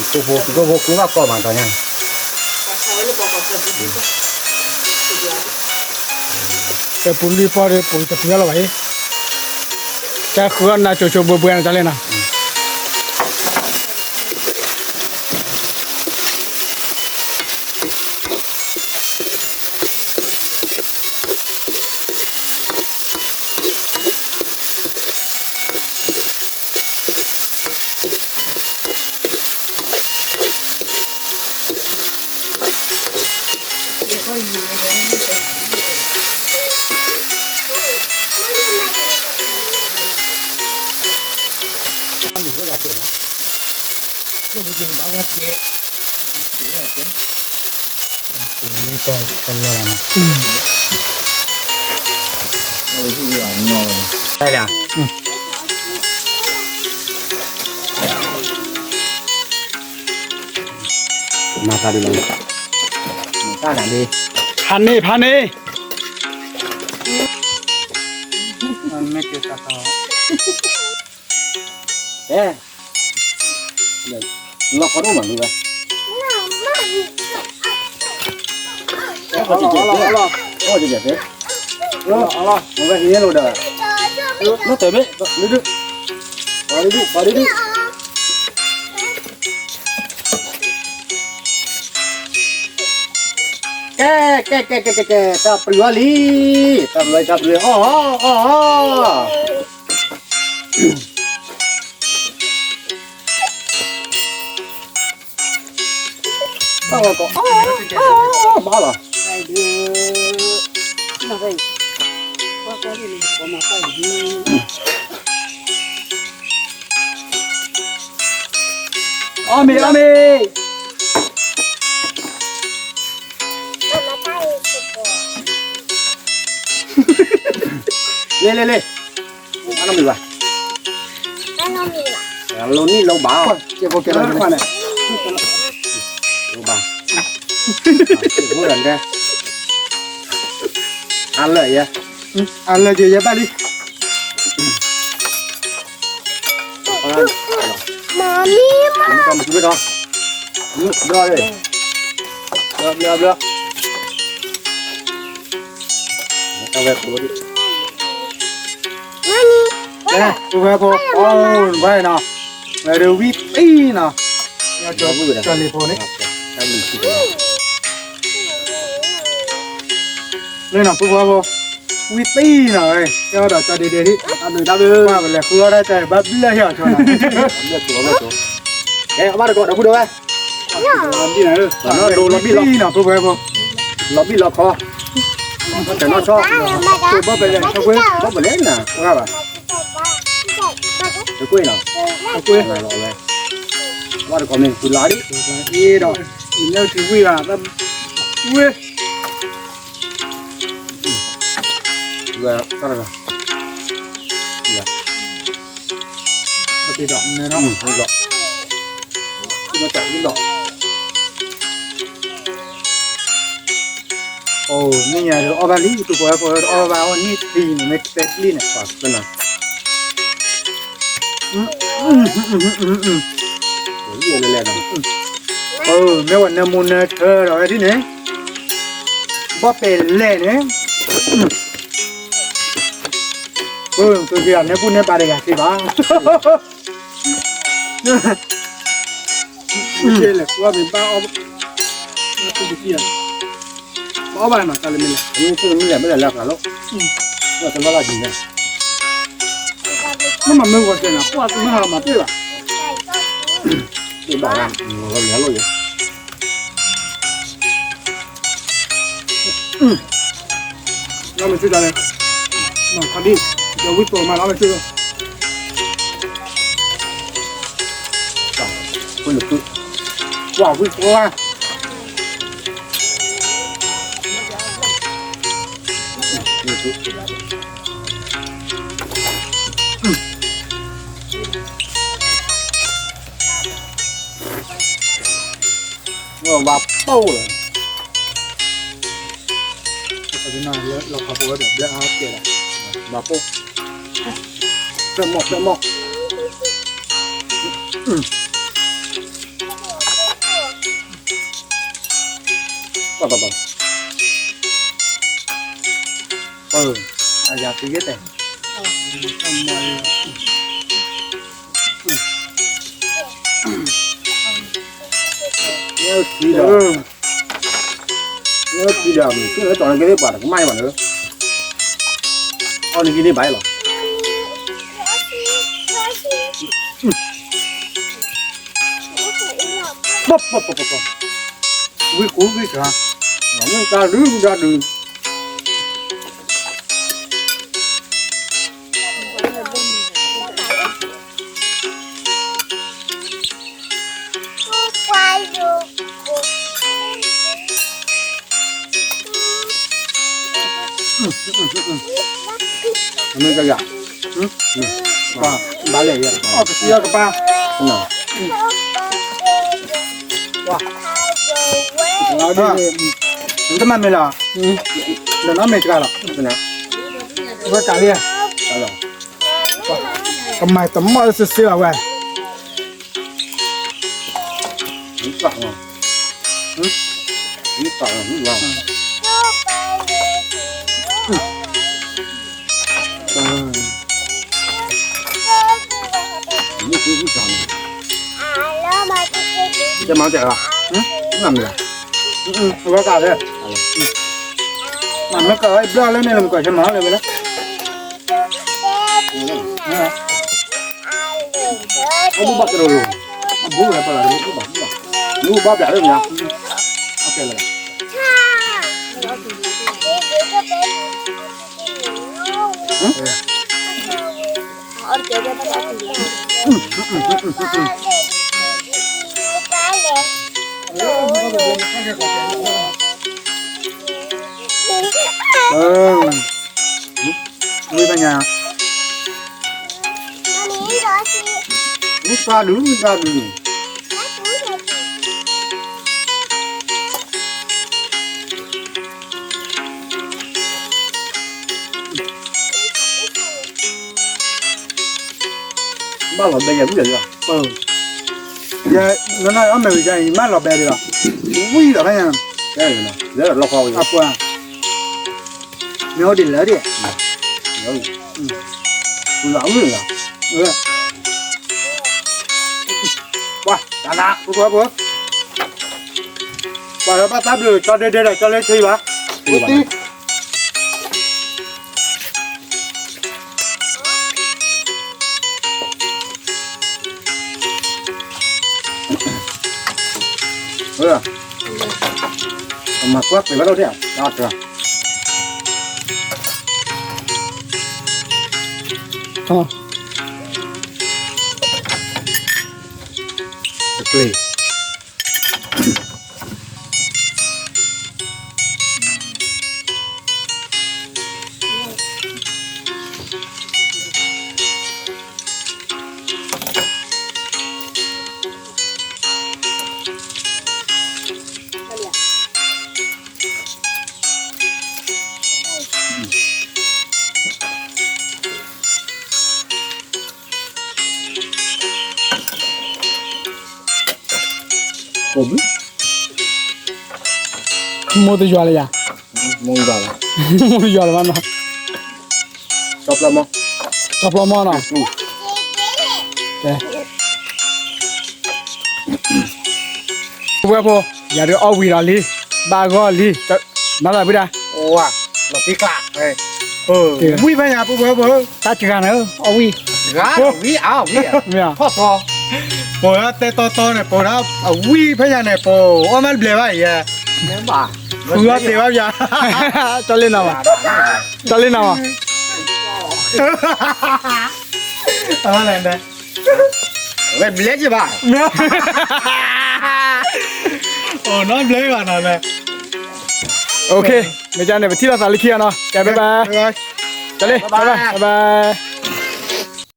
ကိၢ်ဖိ ကံၤကိၢ်ဖိ ကျိဘၣ်ကီမး တၢ်ညါန့ၣ်. တပူၤလွံၢ်ပီၢ်ဒီး ပူၤတပူၤလီၤဘၣ်အံၤ, တၢ်ဃုအီၣ်နၤကၠိကၠိဘှဲဘှဲနၤတၢ်လဲၣ်နီၤ. မၤသးဒ်လဲၣ်, ဖးန့ၢ် ဖးန့ၢ်, မ့ၢ်ကဲသးသး, အဲ လီၤခီဒိၣ်မးဒ်ဝဲ, အီၣ်ကဲကဲ, အီၣ်ကဲကဲ, အဝဲဟံးလိာ်ဒီး, နီၢ်တၢ်မ့ၢ်, ဒုဒု, ပှၤဒုဒု ပှၤဒုဒု, ကဲ ကဲ ကဲ ကဲ ကဲ ကဲ တၢ်ပျုၤအီၤလံ, တၢ်ပျုၤ တၢ်ပျုၤ အီၣ် အီၣ် အီၣ် အီၣ် တၢ်ဝဲကီး အီၣ် အီၣ် အီၣ် ဘၣ်လီၤ, အီၣ်မ့ၤ အီၣ်မ့ၤ, လဲၤ လဲၤ လဲၤ, အနီၢ်မ့ၤဘၣ်, အနီၢ်မ့ၤဘၣ်, လိၤနံၣ်လိၤဘၣ်, ကဲ ကဲ ကဲ လိၤဘၣ်, အလၢယဲ, အလၢယဲ ယဲဘၣ်လံ. မမီမမီ, ဘျီဘျီဘျီ, တၢ်ဝဲဖိ, မမီ, တၢ်ဝဲဖိ, အိၣ်ဘၣ်နီၤ, ဝဲဒၣ်ဝံသံနီၤ, တၢ်လံၤဖိန့ၣ်, လၢနီၤ ဖိဖိဖိ ဝံသံနီၤ, ကဲဒီးတၢ်ဒဲးဒဲးဒ်, တၢ်ဘျုးတၢ်ဘျုး, ပှၤကလဲၤဃုအီၣ်တၢ်တၢ်ဘၣ်ဘျၢဟဲအီၤကၠီနီၤ, အဲ အဘၣ်တကိးဒီပုၢ်ဒီဝဲၢ်, လီၤဘံၣ်လီၤဘံၣ်နီၤ ဖိဖိဖိ, လီၤဘံၣ်လီၤခီ, တနီၤဆီ, ဘီၣ်ပဲလဲၣ် ဘီၣ်ပဲလဲၣ်နၤ ကွၢ်ဘၣ်, တကွ့ၢ်နီၤ, တကွ့ၢ်, ဘၣ်တကိးမ့ၢ် ဖုလါဒ်, အ့ဒီး, မ့ၢ်လၢထံဝံၣ်ဘၣ်, ဝံၣ် ဝဲ, တၢ်တဂၤ, ဒီး, ဒီး, အိၣ် န့ၣ်ညါဒီးအီၣ်ဘၣ်လံ ပှၤကိးဝဲဖိအီၣ်ဘၣ်အီၣ်န့ၣ်ထံန့ၣ် မ့ၢ်ကပဲာ်လံန့ၣ်, ပှၤကနၤ, မ့ၢ်ဝဲနၢမူနၢထၢဒီးဝဲဒ်န့ၣ်, ဘီၣ်ပဲလဲၣ်န့ၣ်, သုက့ၤအီၤနဲပူၤနဲပာ်တဂၤသ့ဘၣ်. လဲၣ် ကွၢ်မ့ၢ်ဘၣ်အီၣ်, ဘၣ်အီၣ်ဘၣ်နီၤ တၢ်လၢမ့ၢ်လဲၣ်, မ့ၢ်လဲၣ် မ့ၢ်လဲၣ်လၢအကျါလီၤ, တလီၢ်လၢ်ဒ်န့ၣ်, မ့ၢ်မၤမ့ၢ်ဂီၤစဲးနီၤ ကွၢ်မ့ၢ်ဟးမၤပ့ၢ်ဘၣ်, ပ့ၢ်ဘၣ်, လီၤလီၤယဲ လီၤမ့ၢ်ဆူၣ်တၢ်လဲၣ်, မၤခါဒံၣ်, ဒီးဝံသိးမးလီၤမ့ၢ်ဆူၣ်လီၤ, ကွၢ်ဝံသိး, ဝဲဘၣ်ပိၢ်လီၤ, လီၤခီဖိဝဲဒီး ဘျၢအါကဲဒၣ်, ဘၣ်ပိၢ်, ပျဲၢ်မီၢ် ပျဲၢ်မီၢ်, ပၢ်ပၢ်ပၢ်, အယၤသံက့ၤတဲ, လၢခံဒီး, လၢခံဒီး မ့ၢ်လၢတီၤန့ၣ်က့ၤပှၤတကမၣ်ဘၣ်လၢ, အီၣ်န့ၣ်က့ၤန့ၢ်ဘၣ်လီၤ. ပီပီပီပီပီ, ဝံကူဝံကၤ, မ့ၢ်တၢ်ဒုးမ့ၢ်တၢ်ဒုး. အမ့ၢ်ကယၤ, ဘၣ်လဲၣ်, အီၣ်ကသံအီၣ်ကပၢ်, တမၤမ့ၢ်လီၤ, ဒီးနီၢ်မ့ၢ်တဂၤလီၤ, ဝဲကးလံ, ကမၤတမီၢ်လၢစ့စ့လီၤဝဲ. မ့ၢ်ကီး, မ့ၢ်ကီး, မ့ၢ်ကီးလၢဘျီလၢန့ၣ် နကီၢ်ဆဲမၤလၢဝဲလၢ အဘူၣ်ဘၣ်ကရၢလိၤ, အဘူၣ်ဝဲပှၤလၢအဘူၣ်ဘၣ်ဘူၣ်ဘၣ်, မ့ၢ်ဘူၣ်ဘၣ်ဘျးလၢမ့ၢ်, အကဲလၢ, ဝံဖဲညါ, ဝံသးဒုး ဝံသးဒုးန့ၣ်, ဘၣ်လီၤဘဲယၤဝံၣ်လီၤ, ယနီၢ်နီၢ်အီၣ်မဲာ်ဝံၤယၤအံၤ မ့ၢ်လီၤဘဲဒံးလီၤ, ဝံၣ်လီၤဖဲညါ, လၢလီၤခီဝံၤ, အပှၤ, မ့ၢ်အိၣ်ဒံးလၢဒံး, ပှၤ, ပှၤ, ပှၤလၢဘၣ်သးဘျုး ကၠီဒဲဒဲဒီး ကၠီလၢထံဘၣ်, မၤကွၢ်ပှဲၤဘၣ်လီၤဒၣ်, တကျ့ မိၢ်တယွၤလၢယၤ, မိၢ်တယွၤလၢမနီၤ, တပျီမီၢ်နီၤ, ဝဲဖိ, ယၤဒုးအီၣ်ဝံၤဒီးလံ, ဘၣ်ဂီၢ်လံ, မၤသးဖုဒၣ်, လီၤတံၢ်ကျး, ဝံၣ်ဖဲညါပူၤပူၤ, တၢ်စှၤန့ၣ် အီၣ်ဝံၣ်, ဝံၣ်အါဝံၣ်, ထီၣ်သီ, ပှၤတဲတီတီန့ၣ် ပှၤဒၣ်အဝံၣ်ဖဲညါန့ၣ် ပှၤအီၣ်မ့ၢ်တဘျဲးဘၣ်အံၤ, ဃုအီၣ်တ့ၢ်ဘၣ်ပျါ, ကၠီလ့နၤဘၣ်, ကၠီလ့နၤဘၣ်, အလဲၣ်, ဝဲဘျဲးက့ၤဘၣ်, အိၣ်နီတဘျဲးဘၣ်နီၤ, မ့ၢ်ကန့ၣ် ပထံၣ်လိာ်သးလၢခံဂၤနီၤ, ကဲ bye bye, ကၠီလ့ bye bye, bye bye.